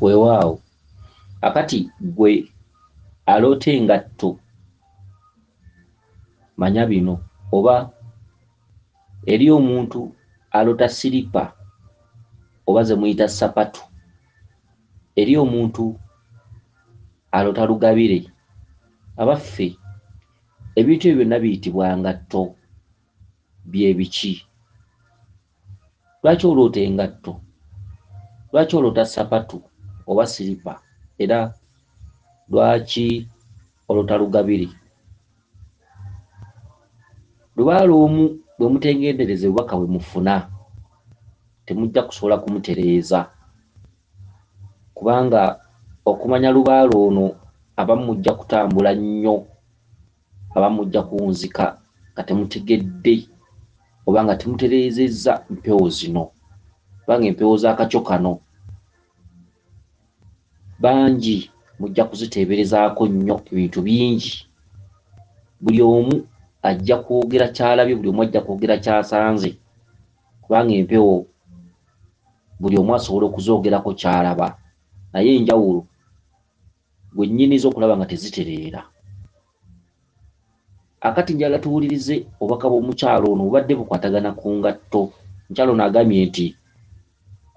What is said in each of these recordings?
Weewaawo, akati gwe aloota engatto manya bino, oba eri omuntu aloota siripa oba ze muyita ssapatu, eri omuntu aloota lugabire. Abaffe, ebintu ebyo byonna biyitibwa ngatto, bye biki? Lwaki oloota engatto? Lwaki oloota ssapatu oba siripa? Era lwaki oloota lugabire? Lubaale omu bwe mutegendereza obubaka bwe mufuna, temujja kusobola kumutereeza, kubanga okumanya lubaale ono abamu mujja kutambula nnyo, abamu mujja kuwunzika nga temutegedde oba nga temutereezezza mpewo zino, kubanga empewo z'akakyo kano bangi mujja kuziteeberezaako nnyo ebintu bingi. Buli omu ajja kwogera ky'alabye, buli omu ajja kwogera ky'asanze, kubanga empewo buli omu asobola okuzoogerako ky'alaba, naye enjawulo gwe nnyiniza okulaba nga tezitereera. Akati njagala tuwulirize obubaka bw'omukyalo ono obubadde bukwatagana ku ngatto. Omukyalo ono agambye nti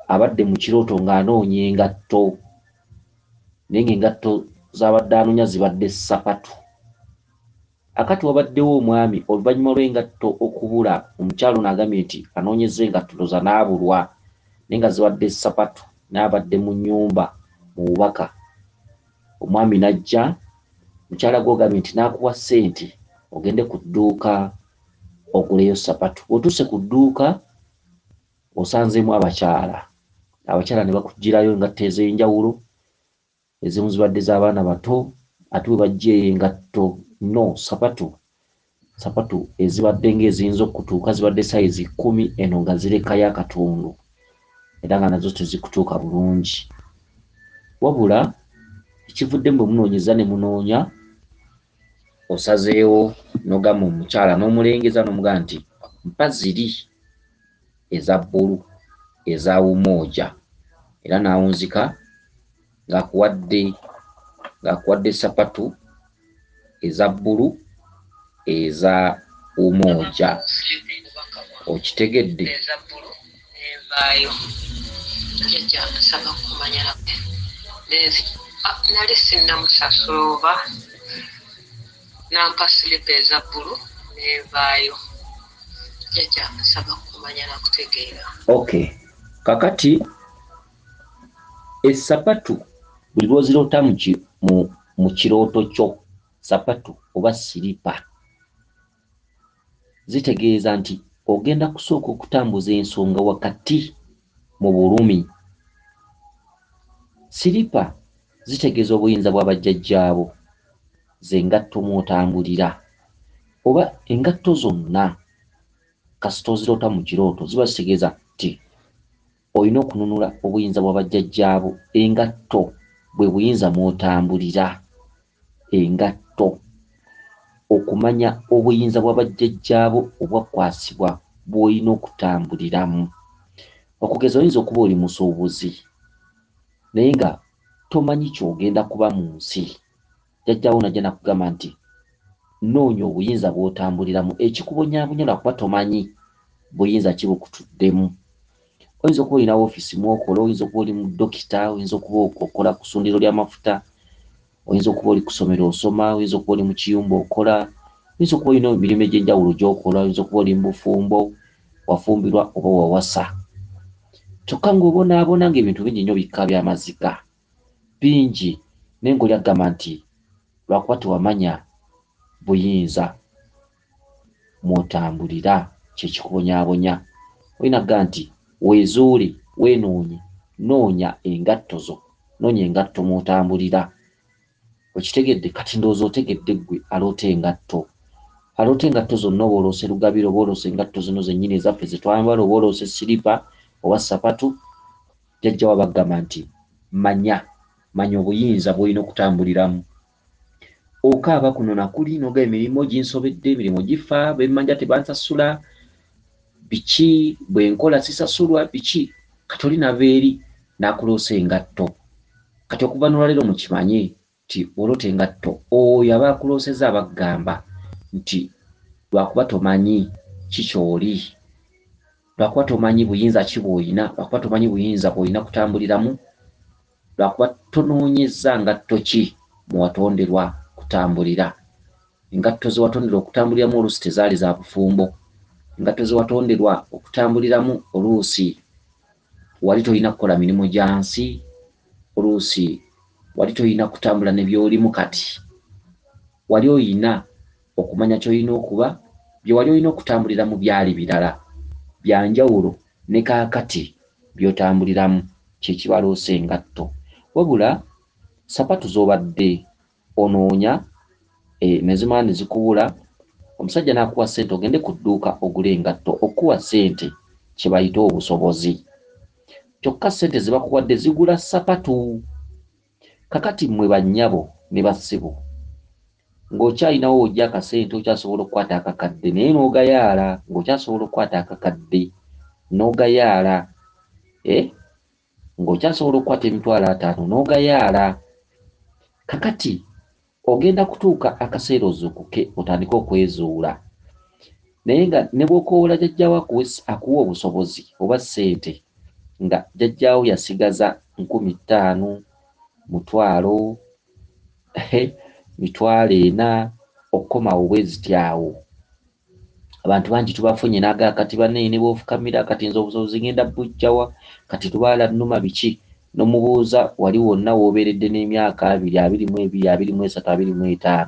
abadde mu kirooto ng'anoonya engatto, naye ng'engatto z'abadde anoonya zibadde ssapatu. Akati wabaddewo omwami oluvannyuma lw'engatto okubula, omukyalo ono agambye nti anoonyezza engatto ndowooza n'abulwa, naye nga zibadde ssapatu, n'abadde mu nnyumba mu bubaka. Omwami n'ajja, mukyala gw'ogambye nti n'akuwa ssente ogende ku dduuka oguleyo ssapatu. Bw'otuuse ku dduuka osanzeemu abakyala, abakyala ne bakuggyirayo engatto ez'enjawulo, ezimu zibadde z'abaana bato, ate bwe baggyeeyo engatto no ssapatu, ssapatu ezibadde ng'eziyinza okutuuka zibadde sayizi 10, eno nga zirekayo akatundu era nga nazo tezikutuuka bulungi. Wabula ekivuddemu bwe munoonyeza ne munoonya, osazeewo n'ogamba omukyala n'omulengeza n'omugamba nti mpa ziri eza bbulu eza Umoja, era n'awunzika ng'akuwadde ssapatu eza bbulu eza Umoja. Okitegedde? Eza bbulu n'evaayo. Jjajja nsaba kumanya nali sinnamusasula oba nampa silipa eza bbulu n'evaayo. Jjajja nsaba kumanya na kutegeera. Okay, kakati essapatu buli lw'oziroota mu kirooto kyo, ssapatu oba siripa zitegeeza nti ogenda kusooka okutambuza ensonga wakati mu bulumi. Siripa zitegeeza obuyinza bw'abajjajjaabo, ze ngatto mw'otambulira, oba engatto zonna kasita oziroota mu kirooto ziba zitegeeza nti olina okununula obuyinza bw'abajjajjaabo. Engatto bwe buyinza mw'otambulira, engatto okumanya obuyinza bw'abajjajjaabo obwakwasibwa bw'olina okutambuliramu. Okugeza oyinza okuba oli musuubuzi naye nga tomanyi ky'ogenda kuba mu nsi. Jjajjaawo n'ajja n'akugamba nti noonya obuyinza bw'otambuliramu, ekikubonyaabonya lwakuba tomanyi buyinza ki bukutuddemu. Oyinza okuba olina woofiisi mw'okola, oyinza okuba oli mu dokita, oyinza okuba okola ku ssundiro ly'amafuta, oyinza okuba oli ku ssomero osoma, oyinza okuba oli mu kiyumba okola, oyinza okuba olina emirimu egy'enjawulo gy'okola, oyinza okuba oli mu bufumbo, wafumbirwa oba wawasa. Kyokka ng'obonaabona ng'ebintu bingi nnyo bikka by'amaziga bingi, naye ng'oli agamba nti lwakuba tewamanya buyinza mw'otambulira kye kikubonyaabonya. Olina kugamba nti weezuule, weenoonye, noonya engatto zo, noonya engatto mw'otambulira. Okitegedde? Kati ndowooza otegedde ggwe aloota engatto. Aloota engatto zonna, oba oloose lugabire, oba oloose engatto zino zennyini ezaffe ze twambala, oba oloose siripa oba ssapatu, jjajjawo abagamba nti manya, manya obuyinza bw'olina okutambuliramu. Okaaba kuno na kuli n'ogamba emirimu ginsobedde, emirimu gifa, bemmanja tebansasula, biki bwe nkola sisasulwa, biki. Kati oli n'ava eri n'akuloosa engatto. Kati okuva n'olwaleero mukimanye nti bw'oloota engatto, oyo aba akuloosezza aba akugamba nti lwakuba tomanyi ki ky'oli, lwakuba tomanyi buyinza ki bw'olina, lwakuba tomanyi buyinza bw'olina kutambuliramu, lwakuba tonoonyezza ngatto ki mwe watonderwa kutambulira. Engatto ze watonderwa okutambuliramu oluusi tezaali za bufumbo. Engatto ze watonderwa okutambuliramu oluusi wali tolina kukola mirimu gya nsi, oluusi wali tolina kutambula ne by'olimu kati. Wali olina okumanya ky'olina okuba, bye wali olina okutambuliramu byali birala, bya njawulo ne kaakati by'otambuliramu kye kibaloosa engatto. Wabula ssapatu z'obadde onoonya ne zimala ne zikubula, omusajja n'akuwa ssente ogende ku dduuka ogule engatto. Okukuwa ssente kye bayita obusobozi. Kyokka ssente ze bakuwadde zigula ssapatu. Kakati mmwe bannyabo ne bassebo, ng'okyalinawo w'oggya akasente okyasobola okukwata akakadde naye n'ogayaala, ng'okyasobola okukwata akakadde n'ogayaala, ng'okyasobola okukwata 50,000 n'ogayaala. Kakati ogenda kutuuka akaseera ozuukuke otandike okwezuula. Naye nga ne bw'okoowola jjajjaawo akuwe obusobozi oba ssente, nga jjajjaawo yasigaza 5,000, 1,000, 400,000 okukomawo bwe ziti awo. Abantu bangi tubafunye n'agamba kati bannaye ne bw'ofukamira kati nze obusobozi ngenda buggya wa, kati lubaala nnuma biki. N'omubuuza wali wonna w'obeeredde n'emyaka 20, 22, 23, 25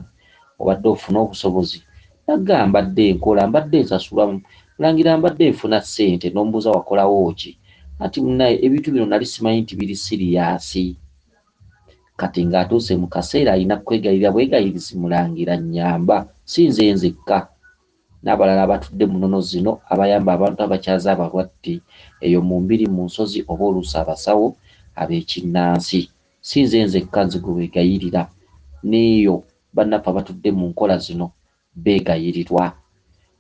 obadde ofuna obusobozi. N'agamba mbadde nkola, mbadde nsasulwa, mulangira mbadde nfuna ssente. N'omubuuza wakolawo ki? Anti munnaye ebintu bino nali simanyi nti biri siriyaasi. Kati ng'atuuse mu kaseera alina kwegayirira bwegayirizi, mulangira nnyamba, si nze nzekka n'abalala abatudde mu nnono zino abayamba abantu abakyaza abalwadde eyo mu mbiri mu nsozi oba oluusi abasawo ab'ekinnansi. Si nze nzekka nze gwe weegayirira, n'eyo bannaffe abatudde mu nkola zino beegayirirwa.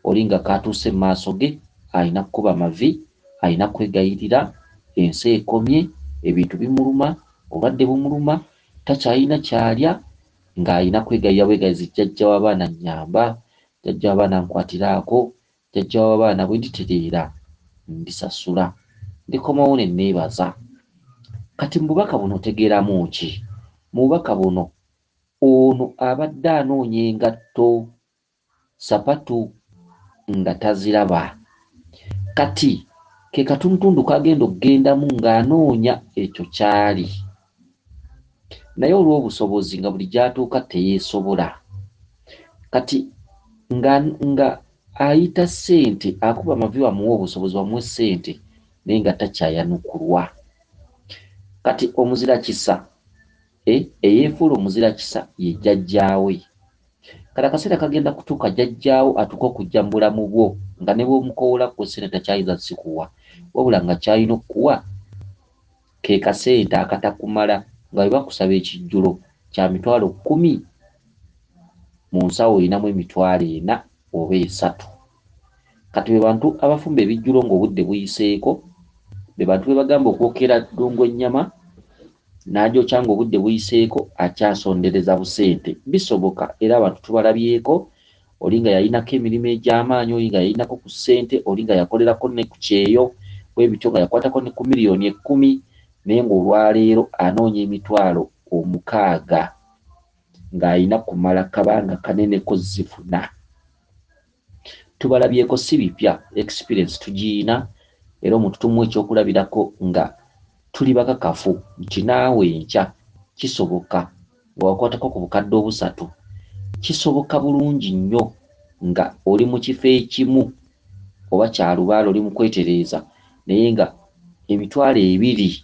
Oli nga k'atuuse mu maaso ge alina kukuba mavi, alina kwegayirira, ensi ekomye, ebintu bimuluma, obulwadde bumuluma, takyalina ky'alya, ng'alina kwegayirira bwegayizi, jjajja w'abaana nnyamba, jjajja w'abaana nkwatiraako, jjajja w'abaana bwe nditereera ndisasula, ndikomawo ne neebaza. Kati mu bubaka buno otegeeramu ki? Mu bubaka buno ono abadde anoonya engatto, ssapatu nga taziraba. Kati ke katundutundu k'agenda okugendamu ng'anoonya ekyo ky'ali. Naye olw'obusobozi nga buli gy'atuuka teyeesobola. Kati nga ayita ssente, akuba amavi bamuwe obusobozi, bamuwe ssente, naye nga takyayanukulwa. Kati omuzira kisa, eyeefuula omuzira kisa ye jjajjaawe. Kati akaseera kagenda kutuuka jjajjaawo atuuke okujja mu bulamu bwo nga ne bw'omukoowola ku ssente takyayinza zikuwa, wabula nga ky'alina okukuwa ke kasente akatakumala nga bwe bakusaba ekijjulo kya 10,000 mu nsawo olinamu 4,000 oba 3. Kati be bantu abafumba ebijjulo ng'obudde buyiseeko, be bantu be bagamba okwokera ddungu ennyama n'agyokya ng'obudde buyiseeko akyasondereza busente. Bisoboka era abantu tubalabyeko, oli nga yalinako emirimu egy'amaanyi, oli nga yalinako ku ssente, oli nga yakolerako ne ku kyeyo, bwe bityo nga yakwatako ne ku 10,000,000, naye ng'olwaleero anoonya 60,000 ng'alina kumala kabanga kaneneko zifuna. Tubalabyeko si bipya, experience tugiyina era omuntu tumuwa ekyokulabirako nga tuli bakakafu nti naawe enkya kisoboka nga wakwatako ku 3,000, kisoboka bulungi nnyo nga oli mu kifo ekimu oba kyalubaale oli mu kwetereeza, naye nga 20,000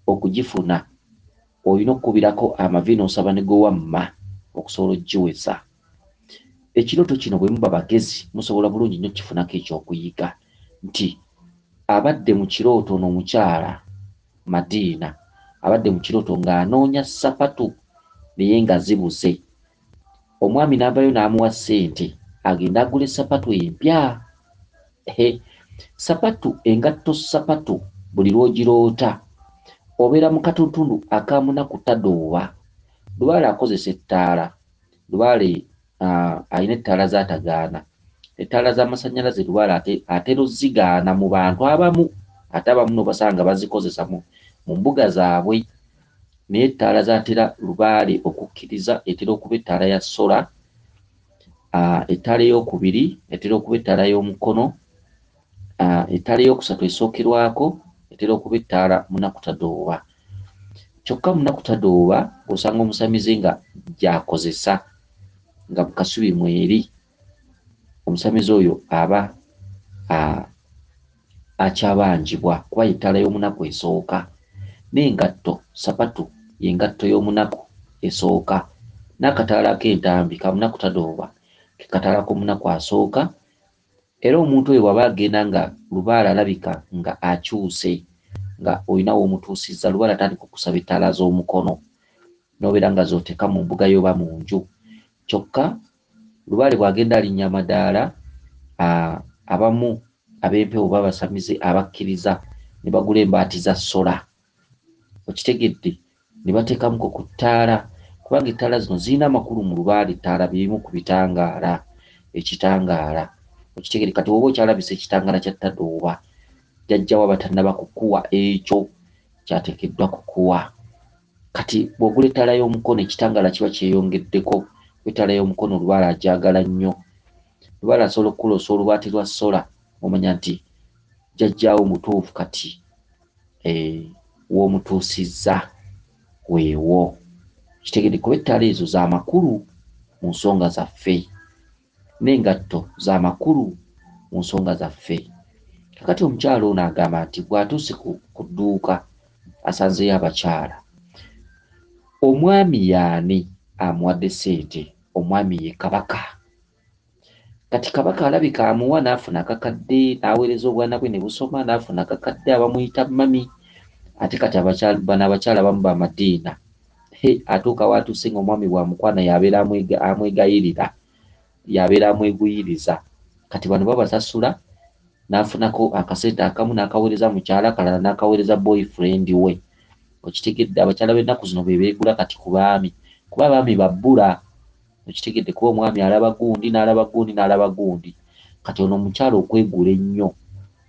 okugifuna olina okukubirako amavi n'osaba ne gwe wamma okusobola okugiweza. Ekirooto kino bwe muba bagezi musobola bulungi nnyo okukifunako ekyokuyiga nti abadde mu kirooto ono omukyala Madiina abadde mu kirooto ng'anoonya ssapatu naye nga zibuze. Omwami n'avaayo n'amuwa ssente agende agule ssapatu empya. Ssapatu, engatto ssapatu buli lw'ogiroota Obeera mu katuntundu akamunaku tadooba. Lubaale akozesa ettaala. Lubaale alina ettaala z'atagaana. Ettaala z'amasannyalaze lubaale atera ozigaana mu bantu abamu, ate abamu n'obasanga bazikozesa mu mbuga zaabwe. Naye ettaala z'atera lubaale okukkiriza etera okuba ettaala ya sola, ettaala ey'okubiri etera okuba ettaala y'omukono, ettaala ey'okusatu esookerwako etera okuba ettaala munaku tadooba. Kyokka munaku tadooba osanga omusamize nga gy'akozesa nga mu kasubi mweri, omusamize oyo aba akyabanjibwa kuba y'ettaala y'omunaku esooka. N'engatto sapatu y'engatto y'omunaku esooka, n'akataala ak'entambi ka munaku tadooba ke kataala k'omunaku asooka. Era omuntu oyo bw'aba agenda nga lubaale alabika nga akyuse, nga olina w'omutuusizza, lubaale atandika okusaba ettaala z'omukono n'obeera nga z'oteeka mu mbuga yo oba mu nju. Kyokka lubaale bw'agenda alinnya amadaala, abamu ab'empewo babasamize abakkiriza ne bagula embaati za sola, okitegedde, ne bateekamuko ku ttaala, kubanga ettaala zino zirina amakulu mu lubaale. Ettaala birimu ku bitangaala, ekitangaala, okitegedde. Kati oba okyalabisa ekitangaala kya tadooba, jjajjawo aba tannaba kukuwa ekyo kyateekeddwa kukuwa. Kati bw'ogula ettaala y'omukono, ekitangaala kiba kyeyongeddeko. Ettaala y'omukono lubaale agyagala nnyo. Lubaale asobola okukuloosa olubaati lwa sola, omanya nti jjajjaawo mutuufu kati w'omutuusizza weewo. Kitegedde, kuba ettaala ezo za makulu mu nsonga zaffe, n'engatto za makulu mu nsonga zaffe. Kakati omukyala ono agamba nti bw'atuuse ku dduuka asanzeeyo abakyala. Omwami y'ani amuwadde ssente? Omwami ye kabaka. Kati kabaka alabika amuwa n'afuna akakadde, n'aweereza obwana bwe ne busoma, n'afuna akakadde, abamuyita mami. Ate kati bano abakyala abamu bamadiina, atuuka w'atuuse ng'omwami bw'amukwana y'abeera amwegayirira, y'abeera amweguyiriza. Kati bano babasasula n'afunako akasente akamu n'akaweereza mukyala, akalala n'akaweereza boyfriend we. Okitegedde, abakyala b'ennaku zino be beegula kati ku baami, kuba abaami babbula. Okitegedde, kuba omwami alaba gundi n'alaba gundi n'alaba gundi. Kati ono omukyala okwegula ennyo,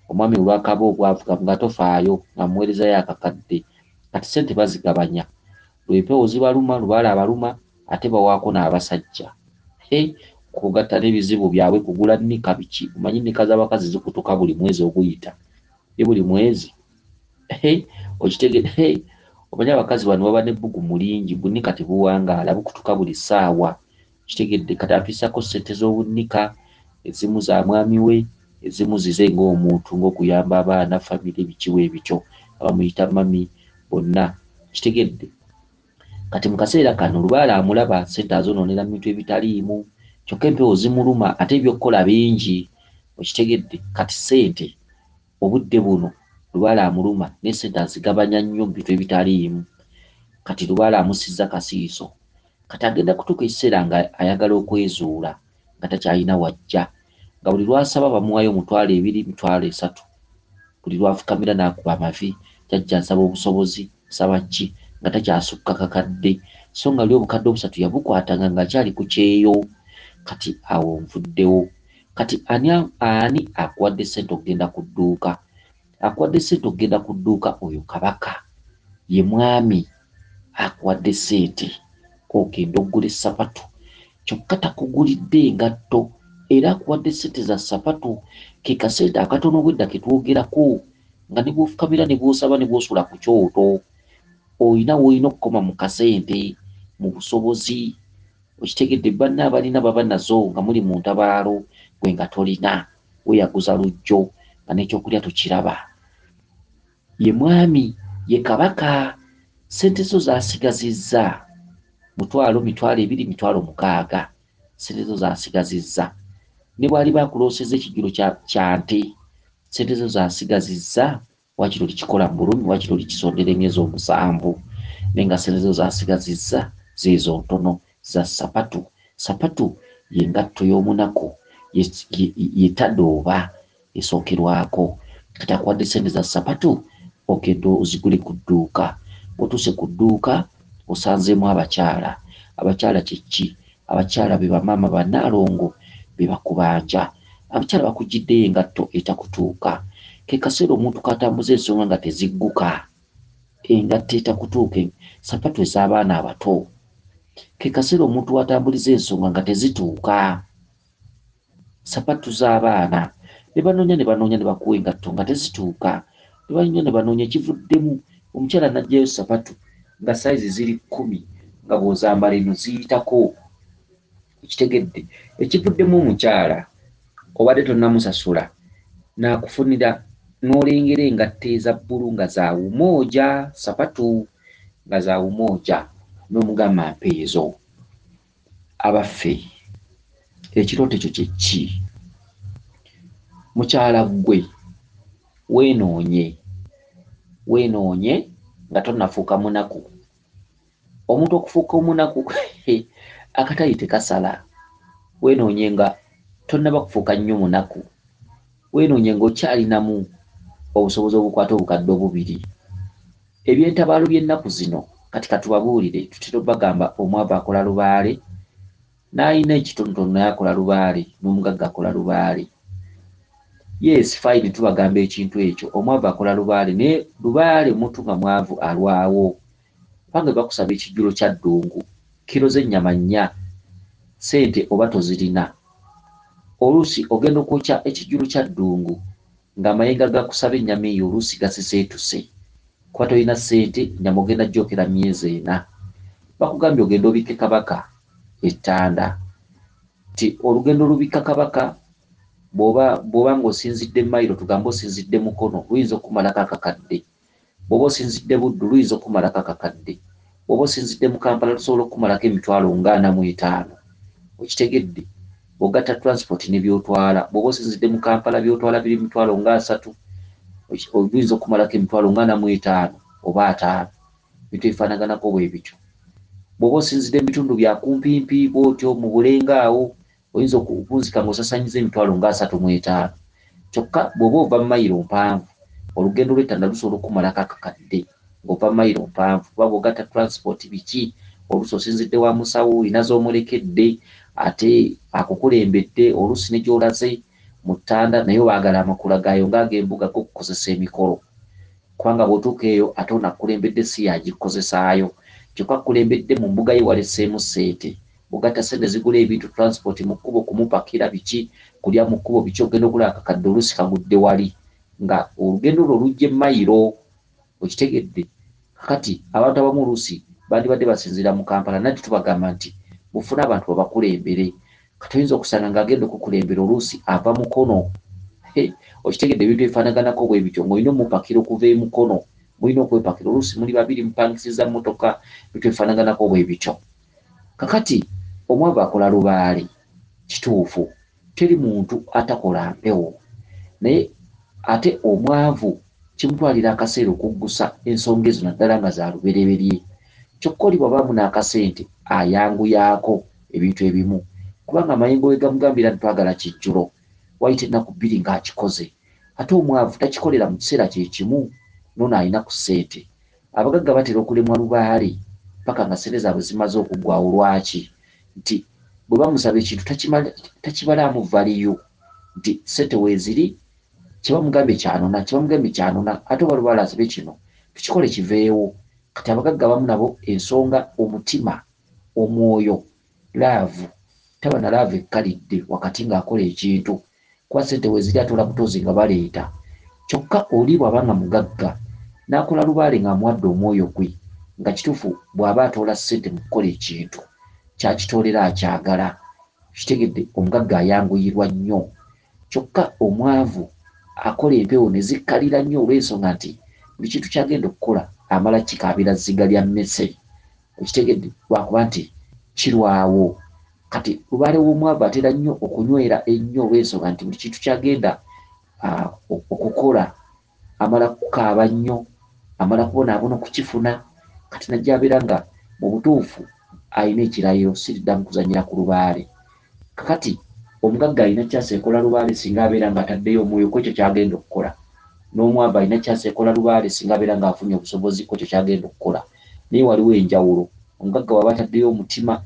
omwami olwakaba obwavu nga tofaayo, ng'amuweerezayo akakadde. Kati ssente bazigabanya, lw'empewo zibaluma, lubaale abaluma, ate bawaako n'abasajja. Kugatta n'ebizibu byabwe, kugula nnika biki. Omanyi nnika z'abakazi zikutuka buli mwezi oguyita, ye buli mwezi. Okitegedde, omanyi abakazi bano baba n'ebbugumu lingi, bunnika tebuwangaala, bukutuka buli ssaawa. Kitegedde, kati afiisako ssente z'obunnika, ezimu za mwami we, ezimu zize ng'omuntu, ng'okuyamba abaana, famire, biki bwe bityo, abamuyita mami bonna. Kitegedde, kati mu kaseera kano lubaale amulaba ssente azonoonera mu bintu ebitaliimu, kyokka empewo zimuluma, ate ebyokukola bingi. Okitegedde, kati ssente obudde buno lubaale amuluma, ne ssente azigabanya nnyo mu bintu ebitaliimu. Kati lubaale amusizza kasiiso. Kati agenda kutuuka ekiseera nga ayagala okwezuula, nga takyalina wajja, nga buli lw'asaba bamuwaayo 20,000, 30,000. Buli lw'afukamira n'akuba amavi, jjajja nsaba obusobozi, nsaba ki, nga takyasukka kakadde. So nga luli obukadde obusatu yabukwatanga ng'akyali ku kyeyo. Kati awo nvuddewo. Kati ani akuwadde ssente okugenda ku dduuka? Akuwadde ssente okugenda ku dduuka oyo kabaka, ye mwami akuwadde ssente ogenda okugula essapatu, kyokka takugulidde engatto, era akuwadde ssente za ssapatu. Ke kasente akatono obwedda ke twogerako, nga ne bw'ofukamira ne bw'osaba ne bw'osula ku kyoto, olina w'olina okukoma mu kasente, mu busobozi. Okitegedde, banna abalina baba nazo nga muli mu ntabaalo, gwe nga tolina, weeyaguza lujjo nga n'ekyokulya tokiraba. Ye mwami, ye kabaka, ssente zo z'asigazizza 1,000, 20,000, 60,000, ssente zo z'asigazizza. Ne bw'aliba akuloosezza ekijjulo kya nte, ssente zo z'asigazizza, waakiri olikikola mu bulumi, waakiri olikisondera emyezi 7, naye nga ssente zo z'asigazizza zeezo ntono za ssapatu. Ssapatu ye ngatto y'omunaku, ye tadooba esookerwako. Kati akuwadde ssente za ssapatu, Ogenda ozigule ku dduuka. Bw'otuuse ku dduuka osanzeemu abakyala. Abakyala kye ki? Abakyala be bamaama bannaalongo be bakubanja. Abakyala bakuggyiddeyo engatto etakutuuka. Ke kaseera omuntu k'atambuza ensonga nga tezigguka. Engatto etakutuuka, ssapatu ez'abaana abato. Ke kaseera omuntu w'atambuliza ensonga nga tezituuka. Ssapatu z'abaana. Ne banoonya ne banoonya ne bakuwa engatto nga tezituuka. Ne banoonya ne banoonya ekivuddemu omukyala n'aggyayo ssapatu nga sayizi ziri 10 nga bw'ozambala eno ziyitako. Okitegedde? Ekivuddemu omukyala obadde tonnamusasula n'akufunira n'olengera engatto eza bbulu nga za wumooja, ssapatu nga za wumooja n'omugamba mpa ezo. Abaffe, ekirooto ekyo kye ki? Mukyala ggwe weenoonye, weenoonye nga tonnafuuka munaku. Omuntu okufuuka omunaku akatale tekasala. Weenoonye nga tonnaba kufuuka nnyo munaku. Weenoonye ng'okyalinamu obusobozi obukwata obukadde obubiri. Ebyentabaalo by'ennaku zino kati katubabuulire, tutera obbagamba omwavu akola lubaale, n'alina ekitonotono naye akola lubaale, n'omugagga akola lubaale. Yes, fine, tubagamba ekintu ekyo. Omwavu akola lubaale, naye lubaale omuntu nga mwavu alwawo. Kubanga bwe bakusaba ekijjulo kya ddungu, kiro z'ennyama 4, ssente oba tozirina. Oluusi ogenda okwokya ekijjulo kya ddungu ng'amayengo agakusaba ennyama eyo oluusi gasiseetuse. Kuba tolina ssente, ennyama ogenda gyokera myezi 4. Bakugambye ogenda obikke kabaka ettanda. Nti olugendo olubikka kabaka bw'oba ng'osinzidde mayiro, tugambe osinzidde Mukono, luyinza okumalako akakadde. Bw'oba osinzidde Buddu luyinza okumalako akakadde. Bw'oba osinzidde mu Kampala lusobola okumalako emitwalo nga 45. Okitegedde? Bw'ogatta transport ne by'otwala. Bw'oba osinzidde mu Kampala by'otwala biri mitwalo nga 30, luyinza okumalako emitwalo nga 45 oba 50. Bintu ebifaanaganako bwe bityo. Bw'oba osinzidde mu bitundu bya kumpimpi bw'otyo mu Bulenga awo, oyinza okupunzika ng'osaasaanyiza emitwalo nga 35. Kyokka bw'oba ova mayiro mpanvu, olugendo lw'ettanda lusobola okumalako akakadde ng'ova mayiro mpanvu. Kuba bw'ogatta transport biki, oluusi osinzidde wa musawo, olina z'omulekedde, ate akukulembedde, oluusi ne gy'olaze mu ttanda naye baagala amakula gaayo ng'ag'embuga g'okukozesa emikolo. Kubanga bw'otuuka eyo ate ono akukulembedde si y'agikozesaayo. Kyokka akukulembedde mu mbuga ye waleseemu ssente. Bw'ogatta ssente zigula ebintu, transport mu kkubo, kumupakira biki, kulya mu kkubo biki, ogenda okulaba akakadde oluusi kagudde wali nga olugendo lwo lujja mayiro. Okitegedde? Kakati abantu abamu oluusi bandibadde basinziira mu Kampala, nati tubagamba nti mufune abantu babakulembere. Kati oyinza okusanga ng'agenda okukulembera oluusi ava Mukono. Okitegedde? Ebintu ebifaanaganako bwe bityo ng'olina omupakira okuva e Mukono, mulina okwepakira oluusi muli babiri mupangisiza mmotoka, ebintu ebifaanaganako bwe bityo. Kakati omwavu akola lubaale, kituufu, teri muntu atakola mpewo. Naye ate omwavu kimutwalira akaseera okuggusa ensonga ezo naddala nga za lubereberye. Kyokka oli bw'abaamu n'akasente ayanguyaako ebintu ebimu. Kubanga amayengo we gamugambira nti twagala kijjulo, wayita ennaku 2 ng'akikoze. Ate omwavu takikolera mu kiseera kye kimu n'ono alina ku ssente. Abagagga batera okulemwa lubaale paka nga ssente zaabwe zimaze okuggwaawo. Lwaki? Nti bwe bamusaba ekintu takibalaamu value, nti ssente weeziri, kye bamugambye kyanona, kye bamugambye kyanona, ate oba lubaale asabe kino tukikole kiveewo. Kati abagagga abamu nabo ensonga omutima, omwoyo, laavu, taba na laavu ekkalidde wakati ng'akola ekintu. Kuba ssente weeziri atoola butozi nga baleeta. Kyokka oli bw'aba nga mugagga n'akola lubaale ng'amuwadde omwoyo gwe, nga kituufu bw'aba atoola ssente mu kukola ekintu kyakitoolera akyagala. Kitegedde? Omugagga ayanguyirwa nnyo. Kyokka omwavu akola empewo ne zikkalira nnyo olw'ensonga nti buli kintu ky'agenda okukola amala kikaabira zziga lya mmese. Okitegedde? Lwakuba nti kirwawo. Kati lubaale w'omwavu atera nnyo okunywera ennyo olw'ensonga nti buli kintu ky'agenda okukola amala kukaaba nnyo, amala kubonaabona okukifuna. Kati najja abeera nga mu butuufu alina ekirayiro siriddamu kuzannyira ku lubaale. Kakati omugagga alina kyasi ekola lubaale singa abeera ng'ataddeyo omwoyo ku ekyo ky'agenda okukola. N'omwavu alina chance ekola lubaale singa abeera ng'afunye obusobozi ku ekyo kyagenda okukola. Naye waliwo enjawulo. Omugagga bw'aba ataddeyo omutima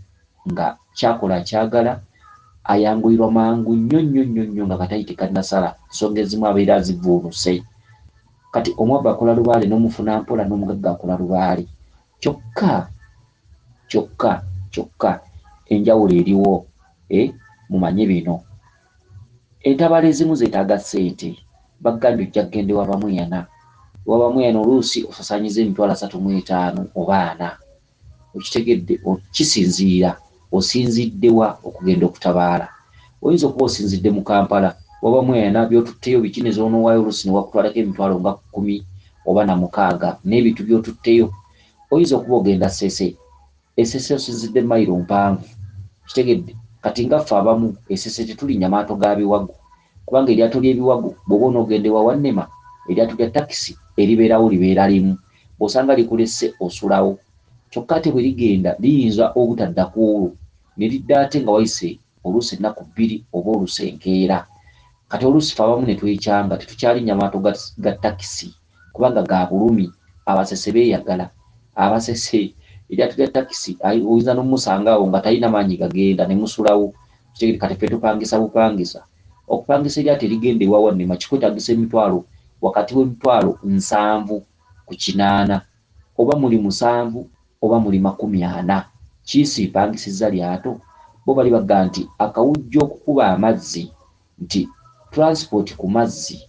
nga kyakola akyagala, ayanguyirwa mangu nnyo nnyo nnyo nnyo nga katayi tekannasala. Ensonga ezimu abeera azivuunuse. Kati omwavu akola lubaale n'omufuna mpola, n'omugagga akola lubaale. Kyokka kyokka kyokka enjawulo eriwo, mumanye bino. Entabalo ezimu zeetaaga ssente. Bagambye ojja kugenda ewa Bamweyana. Ewa Bamweyana oluusi osasaanyiza emitwalo 35 oba 40. Okitegedde, kisinziira osinzidde wa okugenda okutabaala. Oyinza okuba osinzidde mu Kampala, wa Bamweyana by'otutteyo biki ne z'onoowaayo oluusi ne wakutwalako emitwalo nga 10 oba 6 n'ebintu by'otutteyo. Oyinza okuba ogenda Ssese. Essese osinzidde mayiro mpanvu. Kitegedde, kati nga ffe abamu Essese tetulinnya maato ga biwago. Kubanga eryato ly'ebiwago bw'oba onoogenda ewa Wannema, eryato lya takisi eribeerawo libeera limu. Bw'osanga likulesse osulawo. Kyokka ate bwe ligenda liyinza obutadda ku olwo ne lidda ate nga wayise oluusi ennaku 2 oba oluusi enkeera. Kati oluusi ffe abamu ne twekyanga tetukyalinnya maato ga takisi kubanga ga bulumi. Abasese beeyagala. Abasese eryato lya takisi oyinza n'omusanga awo nga talina maanyi gagenda ne musulawo. Kati ffe tupangisa bupangisa. Okupangisa eryato erigenda ewa Wannema kikwetaagisa emitwalo wakati w'emitwalo 70 ku 80, oba muli 70 oba muli 40. Kiisi mpangisizza lyato. Bo bali bagamba nti akawujjo okukuba amazzi, nti transport ku mazzi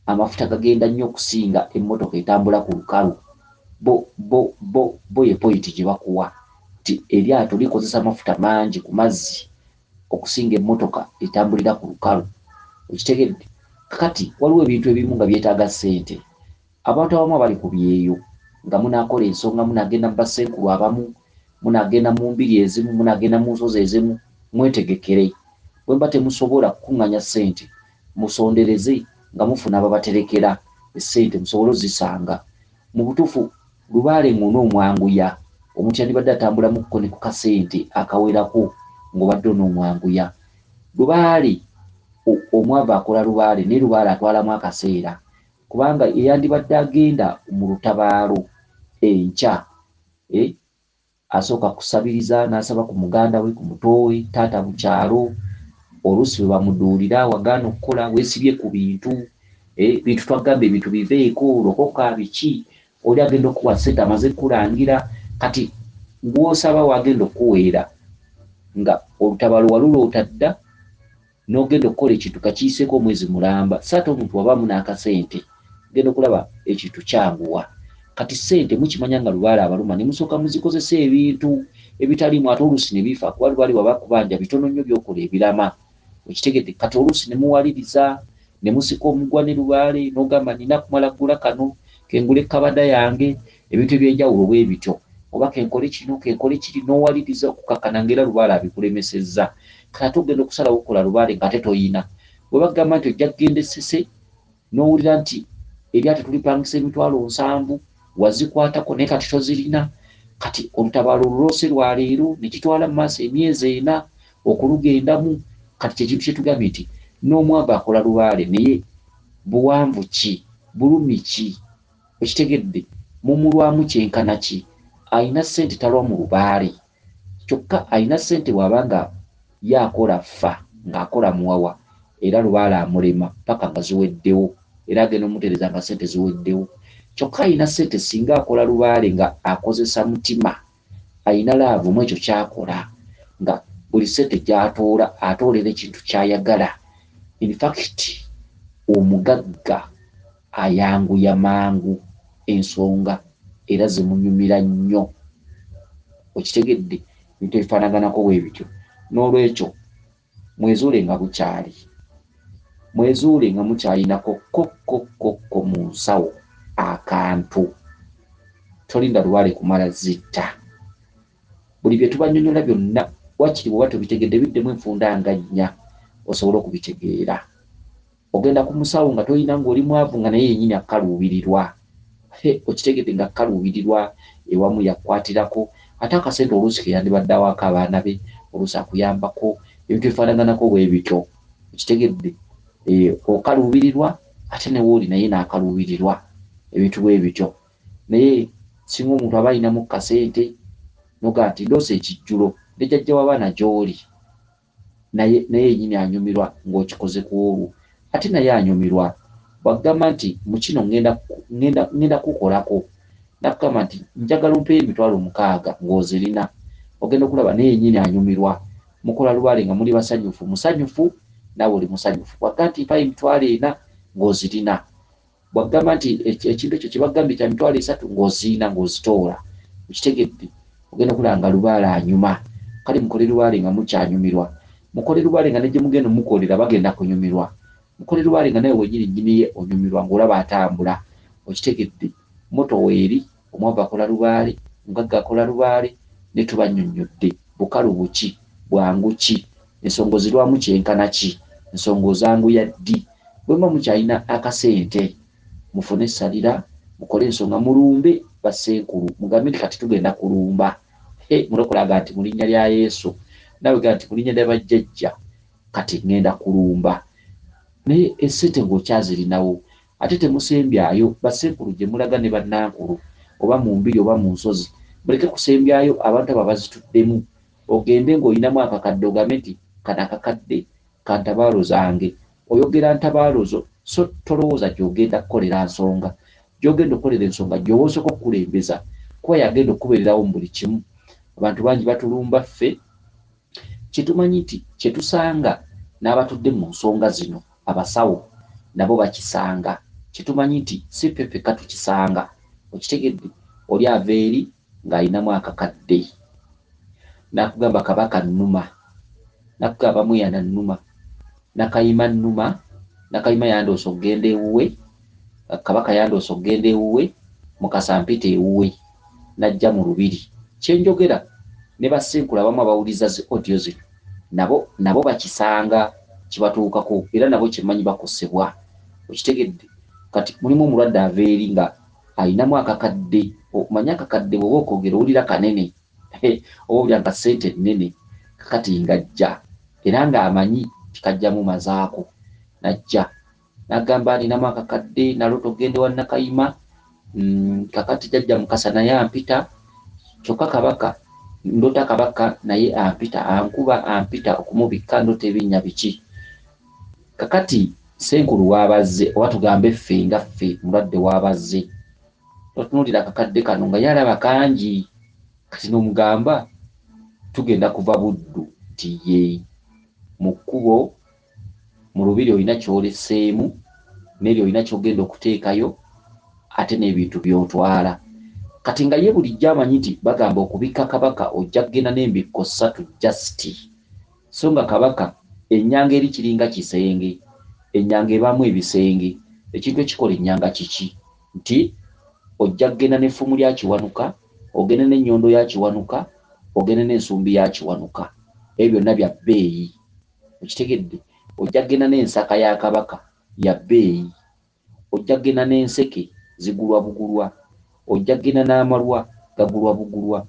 amafuta gagenda nnyo okusinga emmotoka etambula ku lukalu. Bo ye point gye bakuwa nti eryato likozesa amafuta mangi ku mazzi okusinga emmotoka etambulira ku lukalu. Okitegedde? Kakati waliwo ebintu ebimu nga byetaaga ssente. Abantu abamu abali ku byeyo nga munaakola ensonga, munaagenda mu bassenkulu abamu, munaagenda mu mbiri ezimu, munaagenda mu nsozi ezimu, mwetegekere. Bwe mba temusobola kukuŋŋaanya ssente, musondereze nga mufuna ababaterekera essente musobole ozisanga. Mu butuufu lubaale ng'onoomwanguya, omuntu yandibadde atambulamukko ne ku kasente akawerako ng'obadde onoomwanguya. Lubaale omwavu akola lubaale, naye lubaale atwalamu akaseera. Kubanga eyandibadde agenda mu lutabaalo enkya, asooka kusabiriza n'asaba ku muganda we, ku muto we, taata mu kyalo, oluusi bwe bamuduulira wagaana okukola, weesibye ku bintu, bintu twagamba ebintu biveeko, lokoka biki, oli agenda okuwa ssente amaze kulangira, kati gw'osaba wagenda okuweera nga olutabaalo waluloota dda, n'ogenda okukola ekintu kakiyiseeko omwezi mulamba. So ate omuntu wabaamu n'akasente, genda okulaba ekintu kyanguwa. Kati ssente mukimanya nga lubaale abaluma ne musooka muzikozesa ebintu ebitaliimu, ate oluusi ne bifa, kuba lubaale bw'aba akubanja bitono nnyo by'okola ebirama. Okitegedde? Kati oluusi ne muwaliriza ne musika omugwa ne lubaale n'ogamba nina kumala kugula kano kengule kabada yange, ebintu ebyenjawulo bwe bityo, oba kenkole kino kenkole kiri, n'owaliriza okukakkana ng'era lubaale abikulemesezza. Kati ate ogenda okusalawo okukola lubaale ng'ate toyina. Bwe bagamba nti ojja kugenda Essese n'owulira nti eryato tulipangisa emitwalo 70, wazikwatako naye kati tozirina. Kati olutabaalo oluloose lwa leero ne kitwala mu maaso emyezi 4 okulugendamu. Kati kye kintu kye tugambye nti n'omwavu akola lubaale, naye buwanvu ki, bulumi ki, okitegedde, mumulwamu kyenkana ki? Alina ssente talwa mu lubaale, kyokka alina ssente bw'aba nga ye akola ffa ng'akola muwawa, era lubaale amulema paka nga ziweddewo, era agenda omutereeza nga ssente ziweddewo. Kyokka alina ssente singa akola lubaale nga akozesa mutima, alina laavu mu ekyo ky'akola, nga buli ssente gy'atoola atoolera ekintu ky'ayagala. In fact omugagga ayanguya mangu ensonga era zimunyumira nnyo. Okitegedde? Ebintu ebifaanaganako bwe bityo. N'olwekyo mwezuule nga bukyali, mwezuule nga mukyalinako kokko mu nsawo akantu. Tolinda lubaale kumala zitta. Buli bye tubannyonnyola byonna wakiri bw'oba tobitegedde biddemu enfunda nga 4 osobole okubitegeera. Ogenda ku musawo nga toyina, ng'oli mwavu nga naye yennyini akkaluubirirwa. Okitegedde nga akkaluubirirwa ewamu yakwatirako, ate akasente oluusi ke yandibadde awaako abaana be, oluusi akuyambako, ebintu ebifaanaganako bwe bityo. Okitegedde? Okaluubirirwa Ate ne wooli naye n'akaluubirirwa ebintu bwe bityo. Naye singa omuntu aba alinamu kasente noga nti ndoose ekijjulo ne jjajja w'abaana gy'oli, naye yennyini anyumirwa ng'okikoze ku olwo, ate naye anyumirwa bw'agamba nti mu kino ŋŋenda kukolako, nakugamba nti njagala ompeeyo 600,000 ng'ozirina, ogenda okulaba naye yennyini anyumirwa. Mukola lubaale nga muli basanyufu, musanyufu naawe oli musanyufu. Bw'agamba nti mpayo 40,000 ng'ozirina, bw'agamba nti ekintu ekyo kye bagambye kya 300,000 ng'ozirina, ng'ozitoola, okitegedde? Ogenda okulaba nga lubaale anyuma. Kale mukole lubaale nga mukyanyumirwa, mukole lubaale nga ne gye mugenda omukolera bagenda kunyumirwa, mukole lubaale nga nawe wennyini nnyini ye onyumirwa ng'olaba atambula, okitegedde? Moto weeri, omwavu akola lubaale, omugagga akola lubaale, ne tubannyonnyodde bukalu buki, bwangu ki, ensonga ozirwamu kyenkana ki, ensonga ozanguya ddi. Bwe muba mukyalina akasente mufune essalira, mukole ensonga, mulumbe bassenkulu, mugambe nti kati tugenda kulumba. Mulokole nti mu linnya lya Yesu, nawe ga nti mu linnya lya bajjajja kati ŋŋenda kulumba. Naye essente ng'okyazirinawo, ate temusembyayo bassenkulu gye mulaga ne bannankulu oba mu mbiri oba mu nsozi, muleke kusembyayo abantu abo abazituddemu. Ogende ng'olinamu akakadde ogambe nti kano akakadde ka ntabaalo zange, oyogera ntabaalo zo, so tolowooza gy'ogenda kukolera nsonga. Gy'ogenda okukolera ensonga gy'oba osooka okukulembeza, kuba yagenda okubeererawo mu buli kimu. Abantu bangi batulumba ffe, kyetumanyi nti kyetusanga n'abatudde mu nsonga zino abasawo nabo bakisanga. Kyetumanyi nti si ffe ffekka tukisanga, okitegedde? Oli ava eri ng'alinamu akakadde, n'akugamba kabaka nnuma, n'akugamba Mweyana nnuma, Nakayima nnuma, Nakayima yandoose okugenda ewuwe, kabaka yandoose okugenda ewuwe, Mukasa mpita ewuwe, n'ajja mu lubiri. Kye njogera ne bassenkulu abamu abawuliriza zi audio zino nabo bakisanga, kibatuukako, era nabo kyemmanyi bakosebwa, okitegedde? Kati mulimu omulwadde ava eri nga alinamu akakadde, omanye akakadde bw'oba okoogera owulira kanene, oba owulira nga ssente nnene. Kakati ng'ajja era ng'amanyi tikajja mumazaako, n'ajja n'agamba ninamu akakadde, naloota okugenda ewa Nakayima, kakati jjajja Mukasa naye ampita, kyokka kabaka ndota kabaka naye ampita, ankuba ampita okumubikka, ndota ebinnya biki. Kakati ssenkulu w'abazze, oba tugambe ffe nga ffe mulwadde w'abazze, totunuulira akakadde kano nga ye alaba kangi. Kati n'omugamba tugenda kuva Buddu, nti ye mu kkubo mu lubiri olina ky'oleseemu, n'eri olina ky'ogenda okuteekayo, ate n'ebintu by'otwala. Kati nga ye bulijjo amanyi nti bagamba okubikka kabaka ojja kugenda n'embikko 3 just, so nga kabaka ennyanga eri kiringa kisenge, ennyanga ebaamu ebisenge. Ekintu ekikola ennyanga kiki? Nti ojja kugenda n'effumu lya Kiwanuka, ogende n'ennyondo ya Kiwanuka, ogende n'ensumbi ya Kiwanuka, ebyo byonna bya bbeeyi, okitegedde? Ojja kugenda n'ensaka ya kabaka ya bbeeyi, ojja kugenda n'enseke zigulwa bugulwa, ojja kugenda n'amalwa gagulwa bugulwa,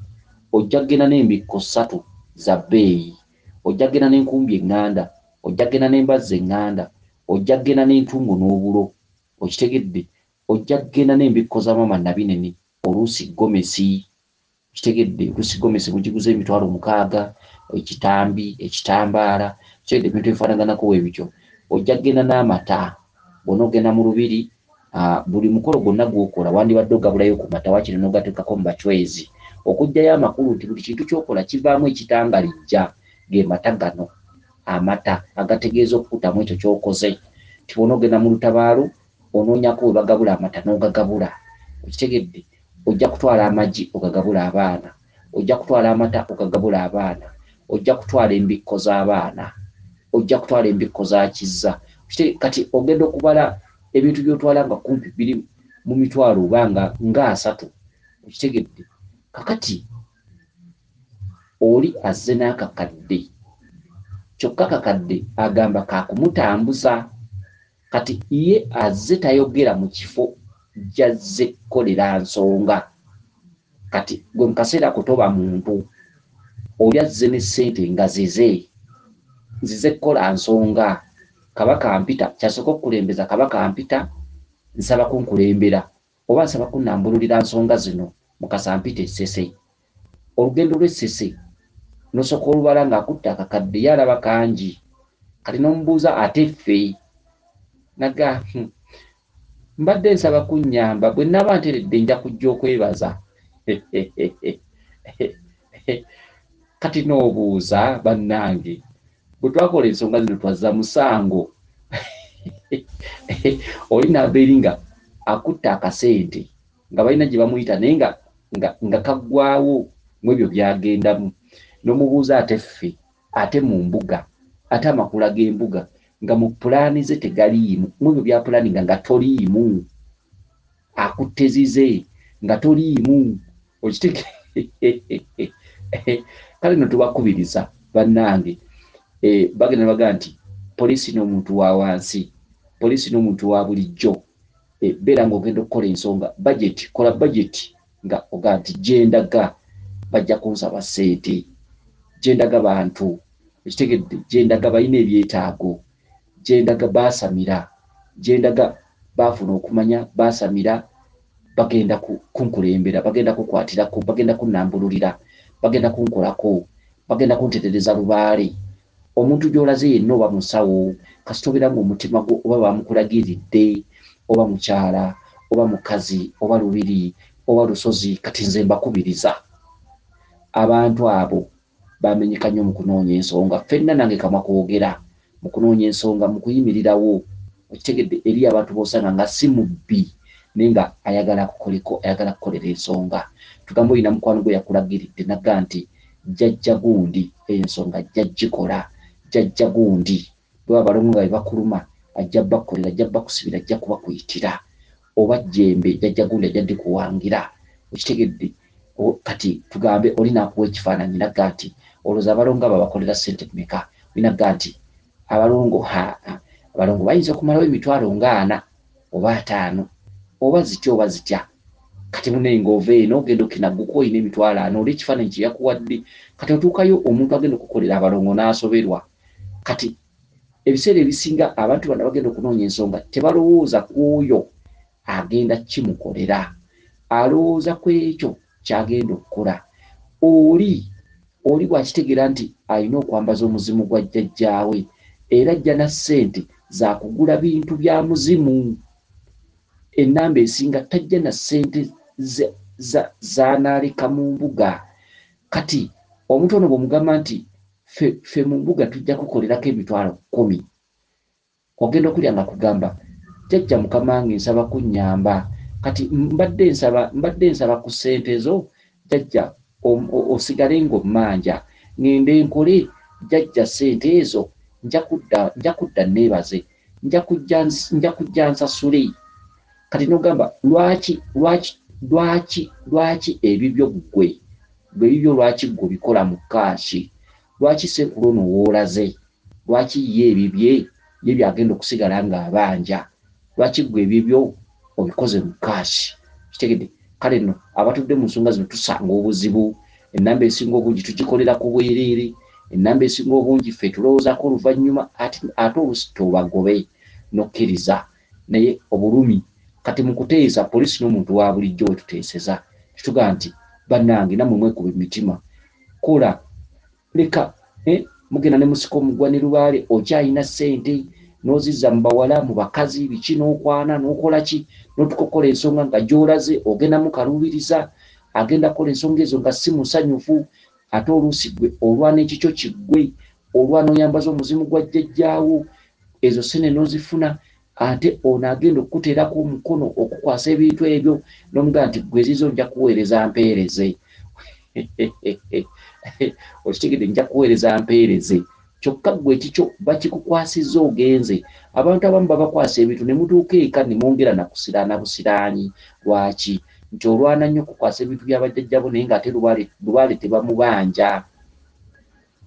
ojja kugenda n'embikko 3 za bbeeyi, ojja kugenda n'enkumbi eŋŋanda, ojja kugenda n'embazzi eŋŋanda, ojja kugenda n'entungo n'obulo, okitegedde? Ojja kugenda n'embikko za maama Nabinene, oluusi gomesi, okitegedde? Oluusi gomesi mugiguza 600,000, ekitambi, ekitambaala, okitegedde? Ebintu ebifaanaganako bwe bityo. Ojja kugenda n'amata, bw'onoogenda mu lubiri, buli mukolo gwonna gw'okola wandibadde ogabulayo ku mata, waakiri n'ogateekako mu bacwezi, okuggyayo amakulu nti buli kintu ky'okola kivaamu ekitangalijja, ge mata gano, amata agategeeza okukutamu ekyo ky'okoze. Nti bw'onoogenda mu lutabaalo onoonyako we bagabula amata n'ogagabula, okitegedde? Ojja kutwala amagi ogagabula abaana, ojja kutwala amata ogagabula abaana, ojja kutwala embikko z'abaana, ojja kutwala embikko za Kizza. Kati ogenda okubala ebintu by'otwala nga kumpi biri mu mitwalo oba nga 30, okitegedde? Kakati oli azze n'akakadde, kyokka kakadde agamba kaakumutambuza. Kati ye azze tayogera mu kifo gy'azze kukolera nsonga. Kati gwe mu kaseera ako toba muntu, oli azze ne ssente nga zize, nzize kukola nsonga. Kabaka mpita, kyasooka okukulembeza Kabaka mpita, nsaba kunkulembera oba nsaba kunnambululira nsonga zino. Mukasa mpita Essese. Olugendo lw'Essese n'osooka olubala ng'akutta akakadde, ye alaba kangi. Kati n'omubuuza ate ffe naga mbadde nsaba kunnyamba, bwe nnaaba nteredde nja kujja okwebaza. Kati n'obuuza bannange, bwe twakola ensonga zino twazza musango. Oli n'ava eri nga akutta akasente nga balina gye bamuyita naye nga kaggwawo mu ebyo by'agendamu. N'omubuuza ate ffe, ate mu mbuga, ate amakula g'embuga nga mu pulaani ze tegaliimu, mu ebyo bya pulaani nga toliimu, akutte zize nga toliimu. Kale nno tubakubiriza bannange, bagenda baga nti poliisi n'omuntu wa wansi, poliisi n'omuntu wa bulijjo. Beera ng'ogenda okukola ensonga, budget, kola budget nga oga nti gye ndaga bajja kunsaba ssente, gye ndaga bantu, ekitegedde, gye ndaga balina ebyetaago, gye ndaga baasamira, gye ndaga baafuna okumanya, baasamira, bagenda kunkulembera, bagenda kukwatirako, bagenda kunnambululira, bagenda kunkolako, bagenda kuntereereza lubaale. Omuntu gy'olaze yenna oba musawo, kasita obeera ng'omutima gwo oba bamukulagiridde, oba mukyala, oba mukazi, oba lubiri, oba lusozi. Kati nze mbakubiriza abantu abo bamenyeka nnyo mu kunoonya ensonga. Ffenna nange kamwa kwogera mu kunoonya ensonga, mu kuyimirirawo, okitegedde, eri abantu b'osanga nga si mubbi naye nga ayagala akukoleko, ayagala kukolera ensonga. Tugambe olina mukwano gwe yakulagiridde nagga nti jjajja gundi ensonga ajja gikola, jjajja gundi bwe baba balongo nga bwe bakuluma ajja bakukolera, ajja bakusibira, ajja kubakuyitira, oba jjembe jjajja gundi ajja ddikuwangira, okitegedde. Kati tugambe oli n'akuwa ekifaananyi nagga nti olowooza abalongo abo bakolera ssente mmeka? Olina nti abalongo, abalongo bayinza okumalawo emitwalo nga 40 oba 50 oba zitya oba zitya. Kati munnaye ng'ova eno ogenda okinagguka olina emitwalo 40 oli ekifaananyi kye yakuwadde. Kati otuukayo omuntu agenda okukolera abalongo n'asoberwa. Kati ebiseera ebisinga abantu bano bagenda okunoonya ensonga tebalowooza ku oyo agenda kimukolera, alowooza ku ekyo ky'agenda okukola. Oli bw'akitegeera nti alina okwambaza omuzimu gwa jjajjaawe, era ajja na ssente za kugula bintu bya muzimu. Ennamba esinga tajja na ssente z'anaaleka mu mbuga. Kati omuntu ono bw'omugamba nti ffe mu mbuga tujja kukolerako emitwalo 10, ogenda okulya nga kugamba jjajja mukama wange nsaba kunnyamba, kati mbadde nsaba ku ssente zo jjajja osigale ng'ommanja ŋŋende nkole jjajja ssente ezo nja kudda neebaze, nja kujja nsasule. Kati n'ogamba lwaki ebibyo ggwe ebibyo lwaki ggwe obikola mu cash? Lwaki ssekulu ono w'olaze, lwaki ye ebibye ye byagenda okusigala ng'abanja? Lwaki ggwe ebibyo obikoze mu cash? Kitegedde? Kale nno abatudde mu nsonga zino tusanga obuzibu. Ennamba esinga obungi tugikolera ku bwereere, ennamba esinga obungi ffe tulowoozaako oluvannyuma, ate oluusi tobagobe n'okkiriza naye obulumi. Kati mu kuteesa poliisi n'omuntu wa bulijjo we tuteeseza tutugaa nti bannange nammwe mwekuba emitima, kola leka mugenda ne musika omugwa ne lubaale, okyalina ssente n'ozizza mu bawala, mu bakazi, biki, n'okwana n'okola ki, n'otukokola ensonga nga gy'olaze ogenda mukaluubiriza, agenda kukola ensonga ezo nga si musanyufu. Ate oluusi ggwe olwana ekikyo kiggwe, olwana oyambaza omuzimu gwa jjajjaawo, ezo ssente n'ozifuna, ate ono agenda okukuteerako omukono okukwasa ebintu ebyo n'omugamba nti ggwe zizo nja kuweereza mpeereze. Okitegedde? Nja kuweereza mpeereze. Kyokka ggwe ekikyo bakikukwasizza ogenze. Abantu abamu babakwasa ebintu ne mutuuka eka ne mwongera na kusiraana busiraanyi. Lwaki? Nti olwana nnyo okukwasa ebintu bya bajjajjabo naye ng'ate lubaale tebamubanja.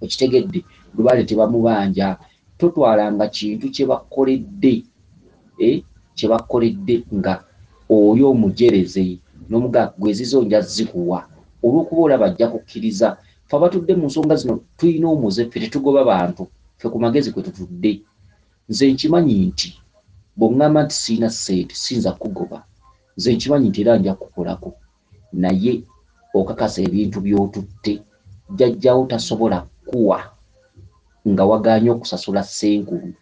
Okitegedde? Lubaale tebamubanja. Totwalanga kintu kye bakoledde, kye bakoledde nga oli omujereze n'omugamba ggwe ezizo nja zikuwa, olw'okuba olaba ajja kukkiriza. Ffe abatudde mu nsonga zino tulina omuze, ffe tetugoba bantu, ffe ku magezi kwe tutudde. Nze nkimanyi nti bw'oŋŋamba nti sirina ssente siyinza kukugoba, nze nkimanyi nti era nja kukukolako, naye okakasa ebintu by'otutte jjajjawo tasobola kukuwa nga wagaanye okusasula ssenkulu.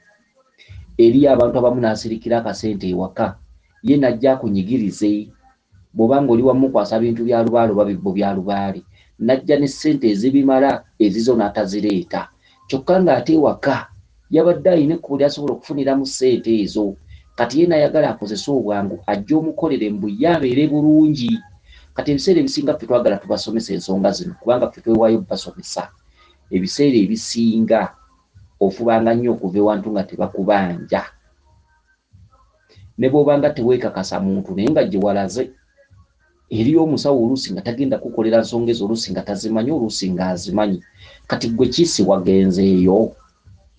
Eriyo abantu abamu n'asirikira akasente ewaka ye n'ajja akunyigirize. Bw'oba ng'oli wamukwasa bintu bya lubaale oba bibbo bya lubaale, n'ajja ne ssente ezibimala ezizo n'atazireeta, kyokka ng'ate ewaka yabadde alina ekkubo ly'asobola okufuniramu ssente ezo. Kati ye n'ayagala akozese obwangu ajje omukolere mbu ye abeere bulungi. Kati ebiseera ebisinga ffe twagala tubasomese ensonga zino kubanga ffe twewaayo basomesa. Ebiseera ebisinga ofubanga nnyo okuva ewantu nga tebakubanja. Ne bw'obanga teweekakasa muntu naye nga gye walaze eriyo omusawo oluusi nga tagenda kukolera nsonga ezo, oluusi nga tazimanyi, oluusi ng'azimanyi. Kati ggwe kiisi wagenzeeyo,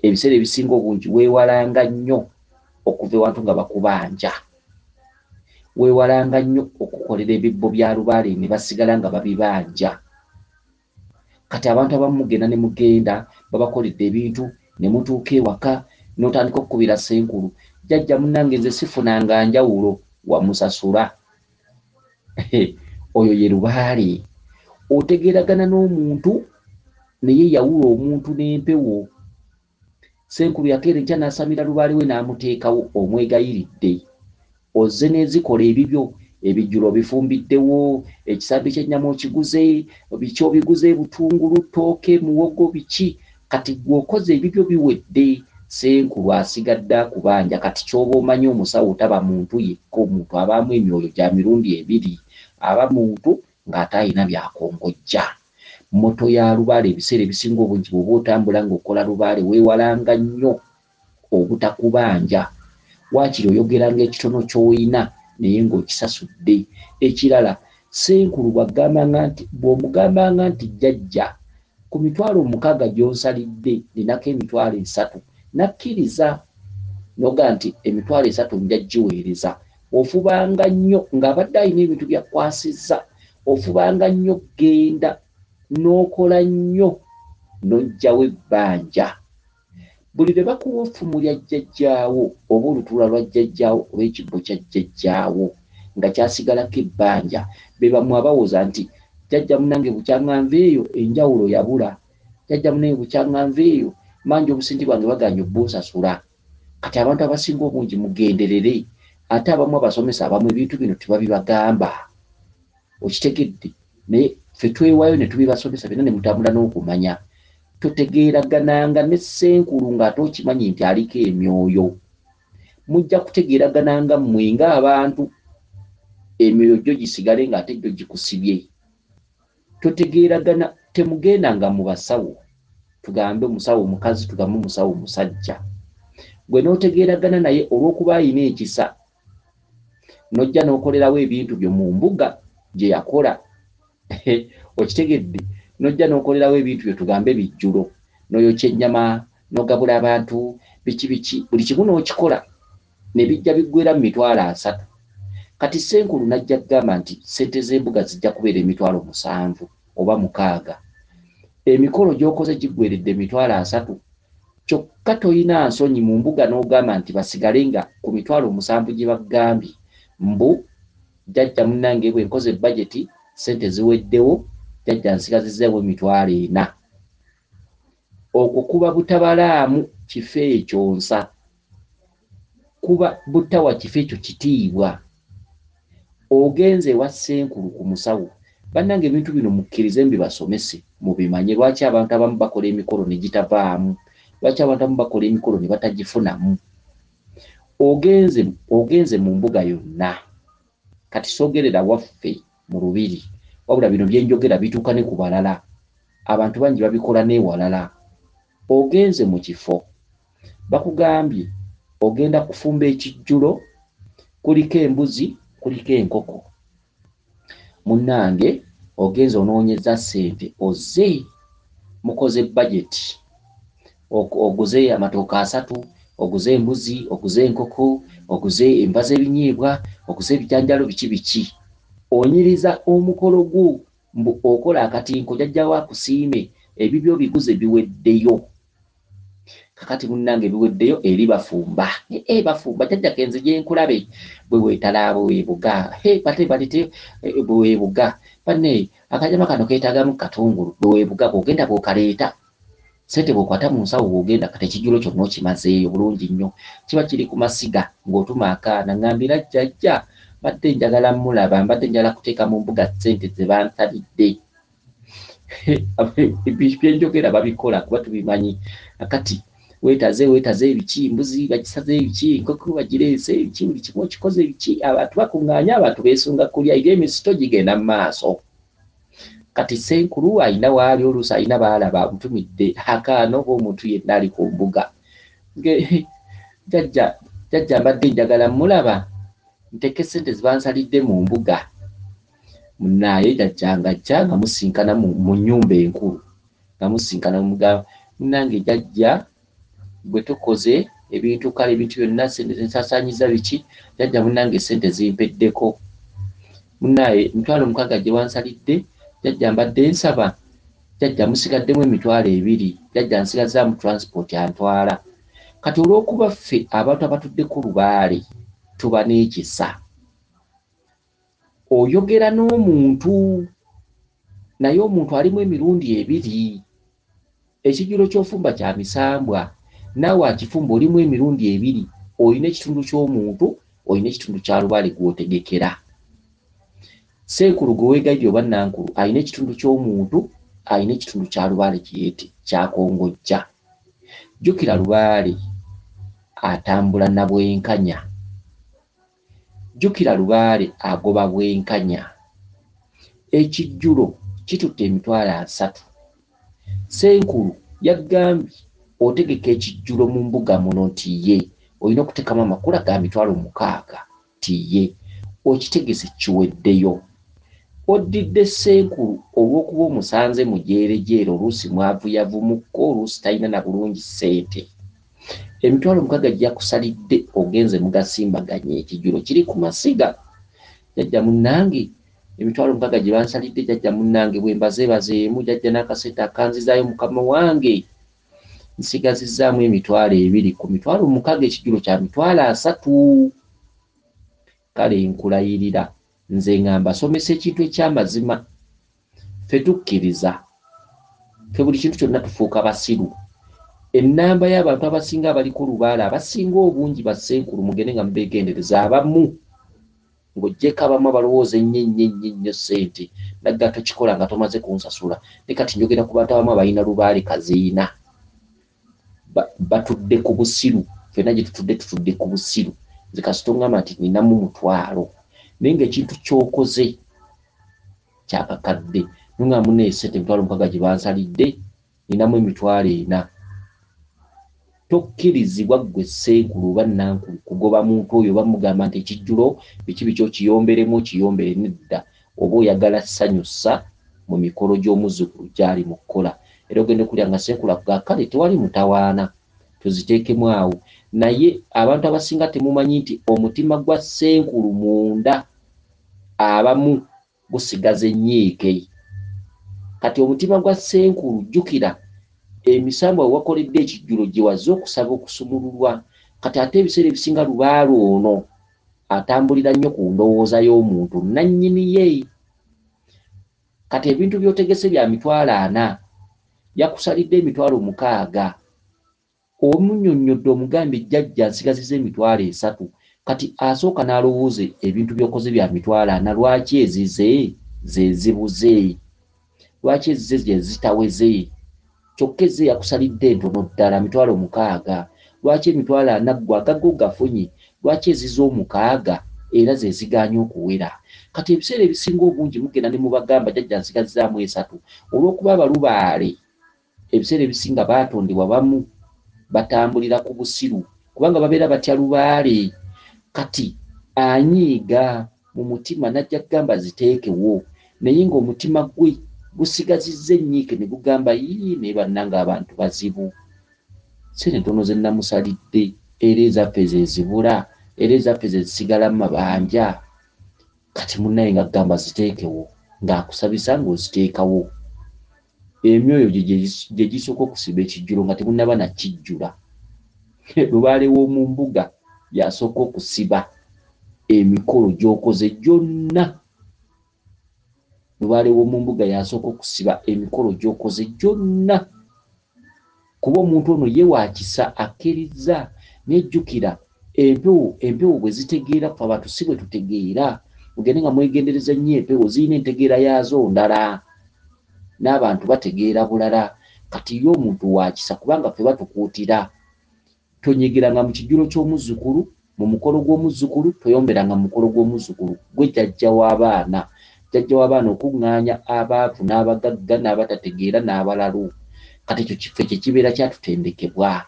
ebiseera ebisinga obungi weewalanga nnyo okuva ewantu nga bakubanja. Weewalanga nnyo okukolera ebibbo bya lubaale ne basigala nga babibanja. Kati abantu abamu mugenda ne mugenda babakoledde ebintu ne mutuuka ewaka n'otandika okukubira ssenkulu, jjajja munnange nze sifunanga njawulo, wamusasula. Oyo ye lubaale. Otegeeragana n'omuntu naye yawula omuntu n'empewo. Ssenkulu yakeera enkya n'asamira lubaale we n'amuteekawo, omwegayiridde. Ozze n'ezikola ebibyo, ebijjulo obifumbiddewo, ekisambi ky'ennyama okiguze, biki obiguze, butungulu, ttooke, muwogo, biki. Kati ggwe okoze ebibyo biwedde, ssenkulu asigadde akubanja. Kati ky'oba omanyi omusawo taba muntu yekka, omuntu abaamu emyoyo gya mirundi ebiri, aba muntu ng'ate alina by'akongojja. Mmoto ya lubaale ebiseera ebisinga obungi bw'oba otambula ng'okola lubaale weewalanga nnyo obutakubanja. Waakiri oyogeranga ekitono ky'olina naye ng'okisasudde. Ekirala ssenkulu bw'agambanga nti bw'omugambanga nti jjajja ku mitwalo 6 gy'onsalidde ninako emitwalo 3, n'akkiriza n'oga nti emitwalo 3 nja giweereza. Ofubanga nnyo ng'abadde alina ebintu by'akwasizza, ofubanga nnyo genda n'okola nnyo n'oggyawo ebbanja. Buli lwe bakuwa effumu lya jjajjaawo oba olutuula lwa jjajjaawo oba ekibbo kya jjajjaawo nga kyasigalako ebbanja, be bammwe abawoza nti jjajja munnange bukyanga nva eyo enjawulo yabula, jjajja munnange bukyanga nva eyo manja obusente bwange bagaanye obunsasula. Kati abantu abasinga obungi mugenderere, ate abamu abasomesa abamu ebintu bino tebabibagamba. Okitegedde? Naye ffe twewaayo ne tubibasomesa byonna ne mutambula n'okumanya. Totegeeragananga ne ssenkulu ng'ate okimanyi nti aliko emyoyo. Mujja kutegeeragananga mmwe ng'abantu, emyoyo gyo gisigale ng'ate gyo gikusibye. Totegeeragana, temugendanga mu basawo, tugambe omusawo omukazi, tugambe omusawo omusajja. Gwe n'otegeeragana naye olw'okuba alina ekisa, n'ojja n'okolerawo ebintu byo mu mbuga gye yakola. Okitegedde? N'ojja n'okolerawo ebintu byo, tugambe bijjulo, n'oyokya ennyama, n'ogabula abantu, biki biki, buli kimu n'okikola, ne bijja biggweera mu mitwalo 30. Kati ssenkulu n'ajja kugamba nti ssente z'embuga zijja kubeera emitwalo 7 oba 6. Emikolo gy'okoze giggweredde emitwalo 30. Kyokka toyina nsonyi mu mbuga n'ogamba nti basigale nga ku mitwalo 7 gye bagambye mbu jjajja munnange bwe nkoze bajeti ssente ziweddewo, jjajja nsigazizzeewo emitwalo 4. Okwo kuba butabalaamu kifo ekyo nsa, kuba butawa kifo ekyo kitiibwa. Ogenze ewa ssenkulu ku musawo. Bannange ebintu bino mukkirize mbibasomese mubimanye. Lwaki abantu abamu bakola emikolo ne gitavaamu? Lwaki abantu abamu bakola emikolo ne batagifunamu? Ogenze mu mbuga yonna. Kati soogerera waffe mu Lubiri, wabula bino bye njogera bituuka ne ku balala. Abantu bangi babikola n'ewalala. Ogenze mu kifo, bakugambye ogenda kufumba ekijjulo, kuliko embuzi, kuliko enkoko. Munnange ogenze onoonyeza ssente, ozze mukoze bajeti, oguze amatooke 3, oguze embuzi, oguze enkoko, oguze enva z'ebinyeebwa, oguze ebijanjaalo, biki biki. Onyiriza omukolo gwo mbu okola akatinko, jjajjaawo akusiime, ebibyo biguze biweddeyo. Kakati munnange biweddeyo eri bafumba. Bafumba jjajja kenze gye nkulabe bwe weetala bwe weebuga. Bate balete bwe weebuga. Banne akajama kano keetaagamu katungulu bwe weebuga bw'ogenda bw'okaleeta. Ssente bw'okwata mu nsawo bw'ogenda kati ekijjulo kyonna okimazeeyo bulungi nnyo. Kiba kiri ku masiga ng'otuma akaana ngambira jjajja mbadde njagala mmulaba mbadde njagala kuteeka mu mbuga ssente ze bansalidde. Byenjogera babikola kuba tubimanyi. Kati weetaze ebiki, mbuzi bagisaze ebiki, enkoko bagireese ebiki, buli kimu okikoze ebiki, abantu bakuŋŋaanya, abantu beesunga kulya, eri emisito gigenda mu maaso. Kati ssenkulu alina waali oluusi alina baalaba amutumidde akaana oba omuntu yenna ali ku mbuga. Jjajja mbadde njagala mmulaba nteeke ssente ze bansalidde mu mbuga. Munaaye jjajja ng'ajja nga musinkana mu nnyumba enkulu, nga musinkana mugamba munnange jjajja bwe tukoze ebintu kale ebintu byonna ssente nsaasaanyiza biki, jjajja munnange ssente zimpeddeko. Munnaaye 60,000 gye wansalidde jjajja mbadde nsaba jjajja musigaddemu 20,000 jjajja nsigazaamu transport antwala. Kati olw'okuba ffe abantu abatudde ku lubaale tuba n'ekisa, oyogera n'omuntu naye omuntu alimu emirundi ebiri. Ekijjulo ky'ofumba kya misambwa naawe akifumba olimu emirundi ebiri, olina ekitundu ky'omuntu olina ekitundu kya lubaale gw'otegekera. Ssenkulu gwe weegayirira oba nankulu alina ekitundu ky'omuntu alina ekitundu kya lubaale kiyete kyakongojja. Jjukira lubaale atambula na bwenkanya. Jjukira lubaale agoba bwenkanya. Ekijjulo kitutte 30,000. Ssenkulu yagambye otegeka ekijjulo mu mbuga muno nti ye olina okuteekamu amakula ga 60,000 nti ye okitegese kiweddeyo. Oddidde ssenkulu olw'okuba omusanze mujeerejeere oluusi mwavuyavumukko oluusi talina na bulungi ssente. 60,000 gyakusalidde ogenze mugasimbaganye ekijjulo kiri ku masiga. Jjajja munnange 60,000 gye bansalidde jjajja munnange bwe mbazeebazeemu jjajja n'akasente akanzizaayo mukama wange nsigazizzaamu 20,000 ku 60,000 ekijjulo kya 30,000. Kale nkulayirira nze nga mbasomesa ekintu eky'amazima. Ffe tukkiriza, ffe buli kintu kyonna tufuuka basiru. Ennamba y'abantu abasinga abaliko lubaale abasinga obungi bassenkulu mugende nga mubeegendereza abamu ng'oggyeko abamu abalowooza ennyo ennyo ennyo ennyo ssente nagga tokikola nga tomaze kunsasula. Ne kati njogera ku bantu abamu abalina lubaale kaziina batudde ku busiru, ffenna gye tutudde tutudde ku busiru. Nze kasita ongamba nti nninamu 500 naye ng'ekintu ky'okoze kyakakadde nongamba munnaye ssente 60,000 gye bansalidde nninamu 40,000. Tokkirizibwa ggwe ssenkulu oba nankulu kugoba muntu oyo oba mugamba nti ekijjulo biki biki okiyomberemu okiyombere nedda, oba oyagala ssanyusa mu mikolo gy'omuzzukulu gy'ali mu kukola. Era ogenda okulya nga ssenkulu akugamba kale tewali mutawaana tuziteekemu awo. Naye abantu abasinga temumanyi nti omutima gwa ssenkulu munda abamu gusigaza ennyiike. Kati omutima gwa ssenkulu jjukira emisambwa we wakoledde ekijjulo gye wazze okusaba okusumululwa. Kati ate ebiseera ebisinga lubaale ono atambulira nnyo ku ndowooza y'omuntu nannyini ye. Kati ebintu by'otegese bya 40,000 yakusalidde 60,000 omunnyonnyodde omugambye jjajja nsigazizza 30,000. Kati asooka n'alowooza ebintu by'okoze bya 40,000 lwaki ezize ze zibuze, lwaki ezize ze zitaweze, kyokka ezze yakusalidde entono ddala 60,000, lwaki 40,000 ggwe agago gafunye, lwaki ezize 6 era ze zigaanye okuwera. Kati ebiseera ebisinga obungi mugenda ne mubagamba jjajja nsigazzaamu 3 olw'okuba abalubaale ebiseera ebisinga baatondebwa bamu batambulira ku busiru kubanga babeera batya lubaale. Kati anyiiga mu mutima n'ajja kugamba ziteekewo naye ng'omutima gwe gusigazizza ennyiike ne gugamba yii naye bannange abantu bazibu, ssente ntono ze nnamusalidde era ezaffe ze zibula era ezaffe ze zisigala mu mabanja. Kati munnaye ng'agamba ziteekewo ng'akusabisa ng'oziteekawo. Emyoyo gye gisooka okusiba ekijjulo nga temunnaba na kijjula. Lubaale w'omu mbuga yasooka okusiba emikolo gy'okoze gyonna. Lubaale w'omu mbuga yasooka okusiba emikolo gy'okoze gyonna. Kuba omuntu ono ye wa kisa akkiriza, nejjukira empewo bwe zitegeera ffe abantu si bwe tutegeera. Mugende nga mwegendereza nnyo, empewo zirina entegeera yaazo ndala, n'abantu bategeera bulala. Kati ye omuntu wa kisa kubanga ffe batukuutira. Tonyiigiranga mu kijjulo ky'omuzzukulu, mu mukolo gw'omuzzukulu, toyomberanga mu mukolo gw'omuzzukulu. Gwe jjajja w'abaana. Jjajja w'abaana okuŋŋaanya abaavu n'abagagga n'abatategeera n'abalalu. Kati ekyo kifo ekyo kibeera kyatutendekebwa.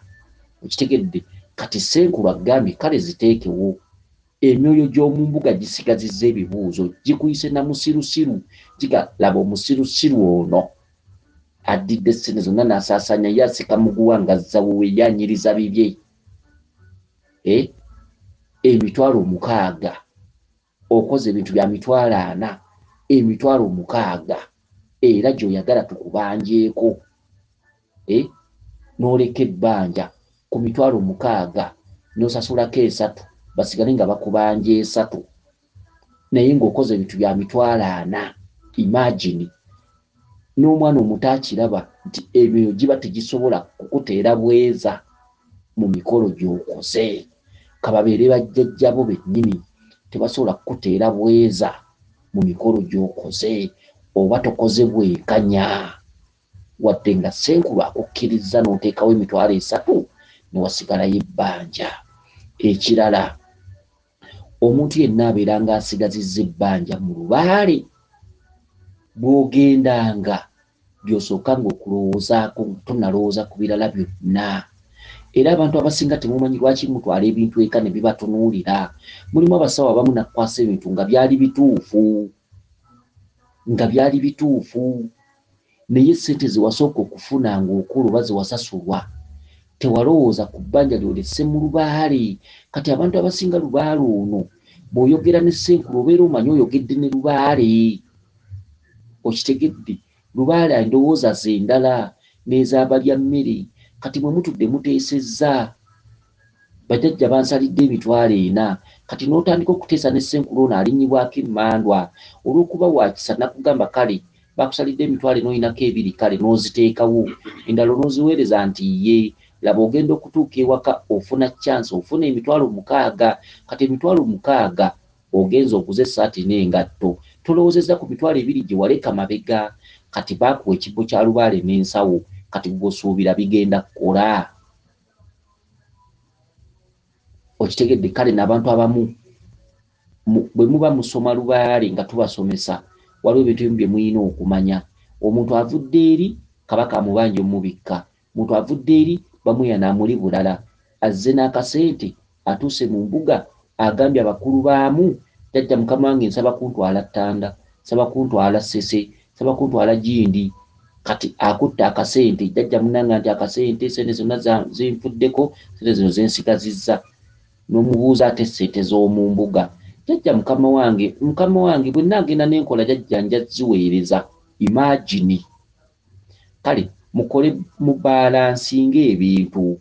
Okitegedde? Kati Ssenkulu agambye kale ziteekewo. Emyoyo gy'omu mbuga gisigazizza ebibuuzo, gikuyise na musirusiru. Giga laba omusirusiru ono addidde ssente zonna n'asaasaanya, ye asika muguwa ng'azza wuwe, ye anyiriza bibye. 60,000 okoze ebintu bya 40,000, 60,000 era gy'oyagala tukubanjeeko. N'oleka ebbanja ku 60,000 n'osasulako 3, basigale nga bakubanja 3, naye ng'okoze ebintu bya 40,000. Imagine n'omwana omuto akiraba nti emyoyo giba tegisobola kukuteera bweza mu mikolo gy'okoze. Kababeere bajjajjabo bennyini tebasobola kukuteera bweza mu mikolo gy'okoze, oba tokoze bwenkanya. Wadde nga Ssenkulu akukkiriza n'oteekawo 30,000 ne wasigalayo ebbanja. Ekirala, omuntu yenna abeera ng'asigazizza ebbanja mu lubaale, bw'ogendanga by'osookanga okulowoozaako tonnalowooza ku birala byonna. Era abantu abasinga temumanyi lwaki mutwala ebintu eka ne bibatunuulira. Mulimu abasawo abamu nakukwasa ebintu nga byali bituufu, nga byali bituufu, naye ssente ze wasooka okufuna ng'okola oba ze wasasulwa tewalowooza ku bbanja ly'olese mu lubaale. Kati abantu abasinga lubaale ono bw'oyogera ne Ssenkulu obeera omanyi oyogedde ne lubaale. Okitegedde? Lubaale endowooza ze ndala n'ez'abalya mmere. Kati mwe mutudde muteesezza, bajjajja bansalidde 40,000. Kati n'otandika okuteesa ne Ssenkulu ono alinnyibwako emmandwa olw'okuba wa kisa nakugamba kale bakusalidde 40,000 olinako 2 kale n'oziteekawo, endala n'oziweereza nti ye. Laba ogenda okutuuka ewaka ofuna chance, ofuna 60,000. Kati 60,000 ogenza oguze essaati n'engatto, tolowoozezza ku 20,000 gye waleka mabega. Kati baakuwa ekibbo kya lubaale n'ensawo, kati gw'osuubira bigenda kukola. Okitegedde? Kale n'abantu abamu bwe muba musoma lubaale nga tubasomesa, waliwo ebintu ebimu bye mulina okumanya. Omuntu avudde eri kabaka amubanja omubikka, omuntu avudde eri bamuyana amuli bulala, azze n'akasente atuuse mu mbuga agambye abakulu baamu, jjajja mukama wange nsaba kuntwala Ttanda, nsaba kuntwala Ssese, nsaba kuntwala Gindi. Kati akutte akasente, jjajja munnange nti akasente ssente zonna zinfuddeko, ssente zino zensigazizza. N'omubuuza ate ssente z'omu mbuga, jjajja mukama wange bwe nnaagenda n'enkola jjajja nja ziweereza. Imagine. Kale mukole mubalansinga ebintu,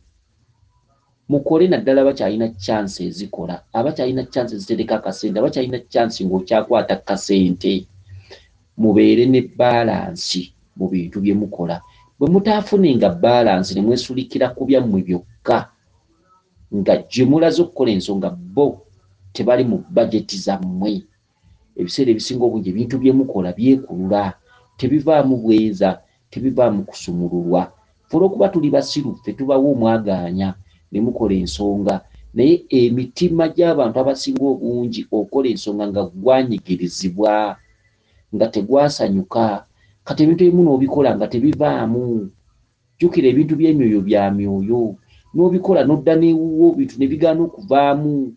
mukole naddala abakyalina chance ezikola, abakyalina chance ezitereka akasente, abakyalina chance ng'okyakwata kasente, mubeere ne balansi mu bintu bye mukola. Bwe mutaafunenga balansi ne mwesulikira ku byammwe byokka, nga gye mulaze okukola ensonga bo tebali mu bajeti zammwe. Ebiseera ebisinga obungi ebintu bye mukola byekulula, tebivaamu bweza, tebivaamu kusumululwa. Ffe olw'okuba tuli basiru ffe tubawa omwagaanya ne mukola ensonga, naye emitima gy'abantu abasinga obungi okola ensonga nga gwanyigirizibwa, nga tegwasanyuka. Kati ebintu ebimu n'obikola nga tebivaamu. Jjukira ebintu by'emyoyo bya myoyo, n'obikola n'odda n'ewuwo bintu ne bigaana okuvaamu.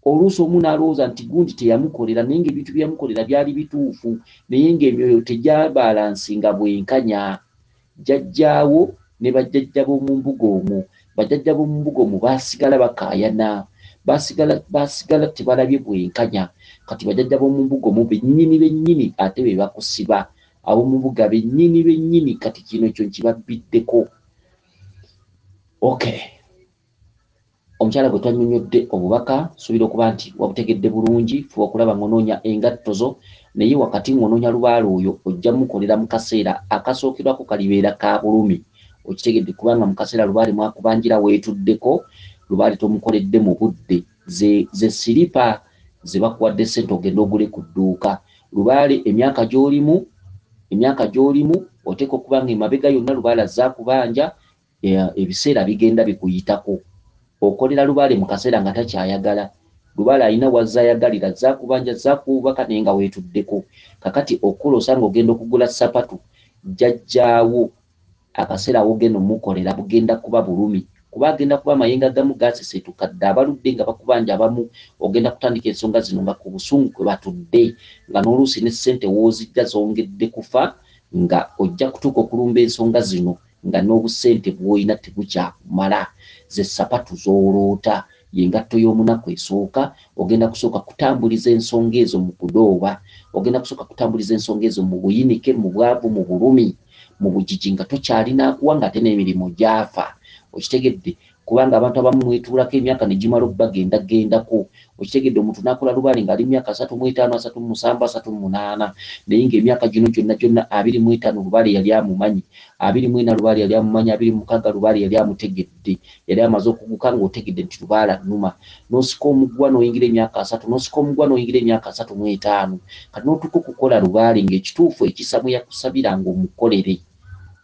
Oluusi omu n'alowooza nti gundi teyamukolera, naye ng'ebintu bye yamukolera byali bituufu, naye ng'emyoyo tegyabalansinga bwenkanya. Jjajjaawo ne bajjajja b'omu mbuga omwo, bajjajja b'omu mbuga omwo baasigala bakaayana, baasigala tebalabye bwenkanya. Kati bajjajja b'omu mbuga omwo bennyini bennyini ate be bakusiba, ab'omu mbuga bennyini bennyini. Kati kino ekyo nkibabbiddeko. Okay. Omukyala gwe twannyonnyodde obubaka, nsuubira okuba nti wabutegedde bulungi. Fuba okulaba ng'onoonya engatto zo, naye wakati ng'onoonya lubaale oyo ojja mukolera mu kaseera akasookerwako kalibeera ka bulumi. Okitegedde? Kubanga mu kaseera lubaale mwakubanjira weetuddeko, lubaale tomukoledde mu budde. Ze siripa ze bakuwadde ssente ogende ogule ku dduuka. Lubaale emyaka gy'olimu oteeka okuba nga emabega yonna lubaale azze akubanja, ebiseera bigenda bikuyitako. Okolera lubaale mu kaseera nga takyayagala. Lubaale alina wazze ayagalira, azze akubanja, azze akuwubaka, naye nga weetuddeko. Kakati okukola osanga ogenda okugula ssapatu, jjajjaawo akaseera w'ogenda omukolera bugenda kuba bulumi, kuba agenda kuba amayengo agamu gaseseetuka dda, abaludde nga bakubanja abamu. Ogenda kutandika ensonga zino nga ku busungu kwe batudde, nga n'oluusi ne ssente w'ozijja zongedde kufa, nga ojja kutuuka okulumba ensonga zino nga n'obusente bw'olina tebukyakumala. Ze ssapatu z'oloota, y'engatto y'omunaku esooka. Ogenda kusooka kutambuliza ensonga ezo mu kudooba, ogenda kusooka kutambuliza ensonga ezo mu buyinike, mu bwavu, mu bulumi, mu bugigi, nga tokyalina akuwa, ng'ate n'emirimu gyafa. Okitegedde? Kubanga abantu abamu mwetuulako emyaka ne gimala okubagendagendako. Okitegedde? Omuntu n'akola lubaale ng'ali mu myaka 35, 37, 38, naye ng'emyaka gino gyonna gyonna 25 lubaale yali amumanyi, 24 lubaale yali amumanyi, 26 lubaale yali amutegedde, yali amaze okuguka ng'otegedde nti lubaale annuma. N'osika omuguwa n'oyingira emyaka 30, n'osika omuguwa n'oyingira emyaka 35. Kati n'otuuka okukola lubaale ng'ekituufu ekisa mwe yakusabira ng'omukolere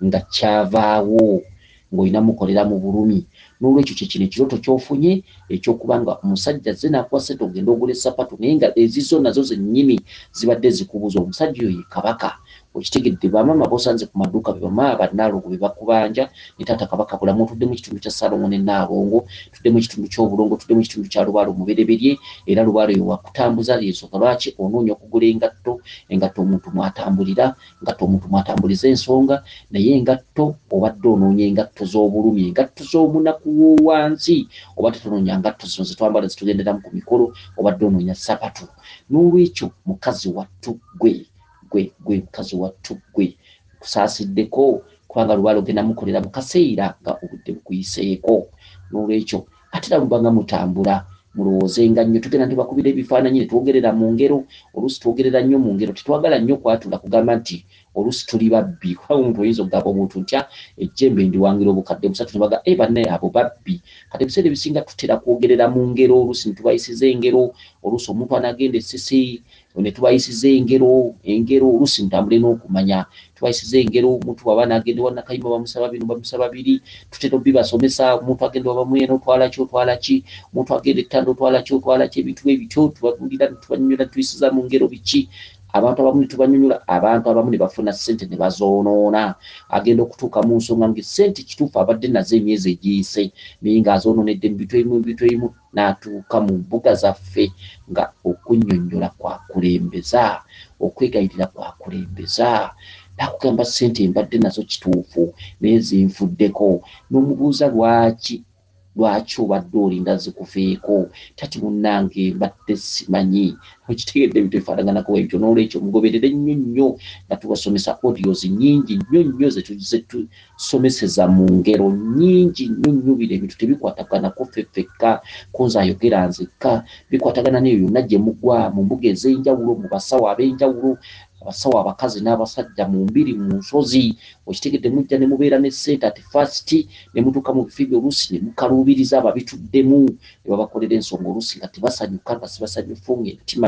nga kyavaawo, ng'olina mukolera mu bulumi. N'olwekyo kye kino ekirooto ky'ofunye ekyokuba nga omusajja azze n'akuwa ssente ogende ogula essapatu, naye nga ezizo nazo zennyini zibadde zikubuza. Omusajja oyo ye kabaka. Okitegedde? Bamaama b'osanze ku maduuka be bamaama bannaalongo be bakubanja, ne taata kabaka bulamu. Otudde mu kitundu kya Ssaalongo ne Nnaalongo, tudde mu kitundu ky'obulongo, tudde mu kitundu kya Lubaale omubereberye, era Lubaale oyo wakutambuza. Y'ensonga lwaki onoonya okugula engatto. Engatto omuntu mw'atambulira, engatto omuntu mw'atambuliza ensonga, naye engatto obadde onoonya engatto z'obulumi, engatto z'omunaku w'owansi. Oba tetunoonya ngatto zino ze twambala zitugenderamu ku mikolo, obadde onoonya ssapatu. N'olwekyo mukazi wattu ggwe, gwe gwe mukazi wattu ggwe, nkusaasiddeko, kubanga lubaale ogenda mukolera mu kaseera nga obudde bukuyiseeko. N'olwekyo ate era muba nga mutambula mulowoozenga nnyo. Tugenda tubakubira ebifaananyi ne twogerera mu ngero. Oluusi twogerera nnyo mu ngero, tetwagala nnyo kwatula kugamba nti oluusi tuli babbi. Kubanga omuntu oyinza okugamba omuntu nti ejjembe ndiwangira obukadde 3, ne bagamba banne abo babbi. Kati ebiseera ebisinga tutera kwogerera mu ngero, oluusi ne tubayisiza engero, oluusi omuntu anaagenda essisi ne tubayisiza engero, engero oluusi mutambule n'okumanya. Tubayisiza engero, omuntu bw'aba anaagenda ewa Nakayima bamusaba bino, bamusaba biri, tutera obibasomesa. Omuntu agenda wa Bamwena otwala ki, otwala ki, omuntu agenda ettanda otwala ki, otwala ki, ebintu bwe bityo tubabuulira, tubanyonyola, tuyisiza mu ngero biki. Abantu abamu ne tubanyonyola, abantu abamu ne bafuna ssente ne bazoonoona. Agenda okutuuka mu nsonga ng'essente kituufu abadde nazo emyezi egiyise, naye ng'azoononedde mu bintu ebimu, mu bintu ebimu, n'atuuka mu mbuga zaffe nga okunnyonnyola kwakulembeza, okwegayirira kwakulembeza. N'akugamba ssente mbadde nazo kituufu naye zinfuddeko. N'omubuuza lwaki, lwaki obadde olinda zikuveeko? Tati munnange mbadde simanyi. Okitegedde? Ebintu ebifaanaganako ebyo. N'olwekyo mugoberere nnyo nnyo nga tubasomesa audios nnyingi nnyo nnyo ze tusomeseza mu ngero nnyingi nnyo nnyo. Bino ebintu tebikwataganako ffe ffekka, ko nze ayogera nzekka, bikwatagana n'eyo yonna gye mugwa mu mbuga ez'enjawulo, mu basawo ab'enjawulo, abasawo abakazi n'abasajja, mu mbiri, mu nsozi. Okitegedde? Mujja ne mubeera ne ssente ati first, ne mutuuka mu bifo ebyo oluusi ne mukaluubiriza ababituddemu, ne babakolera ensonga oluusi nga tebasanyuka, nga sibasanyufu, ng'emitima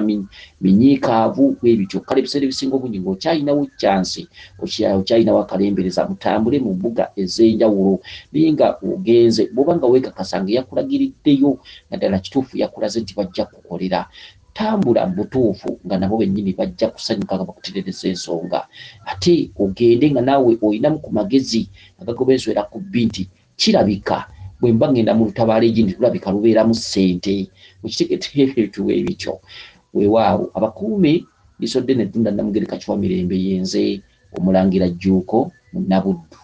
minyiikaavu bwe bityo. Kale ebiseera ebisinga obungi ng'okyalinawo chance, okyalinawo akalembereza, mutambule mu mbuga ez'enjawulo. Naye nga ogenze, bw'oba nga weekakasa nga yakulagiriddeyo, nga ddala kituufu yakulaze nti bajja kukolera, tambula mu butuufu nga nabo bennyini bajja kusanyuka nga bakuterereza ensonga. Ate ogende nga naawe olinamu ku magezi agagoba enswera ku bbi nti kirabika bwe mba ngenda mu lutabaalo egindi lulabika lubeeramu ssente. Mukitegete ebintu bwe bityo. Weewaawo abakuume Lisodde ne Ddunda Namugereka Kiwa Mirembe, yenze Omulangira Jjuuko Munnabuddu.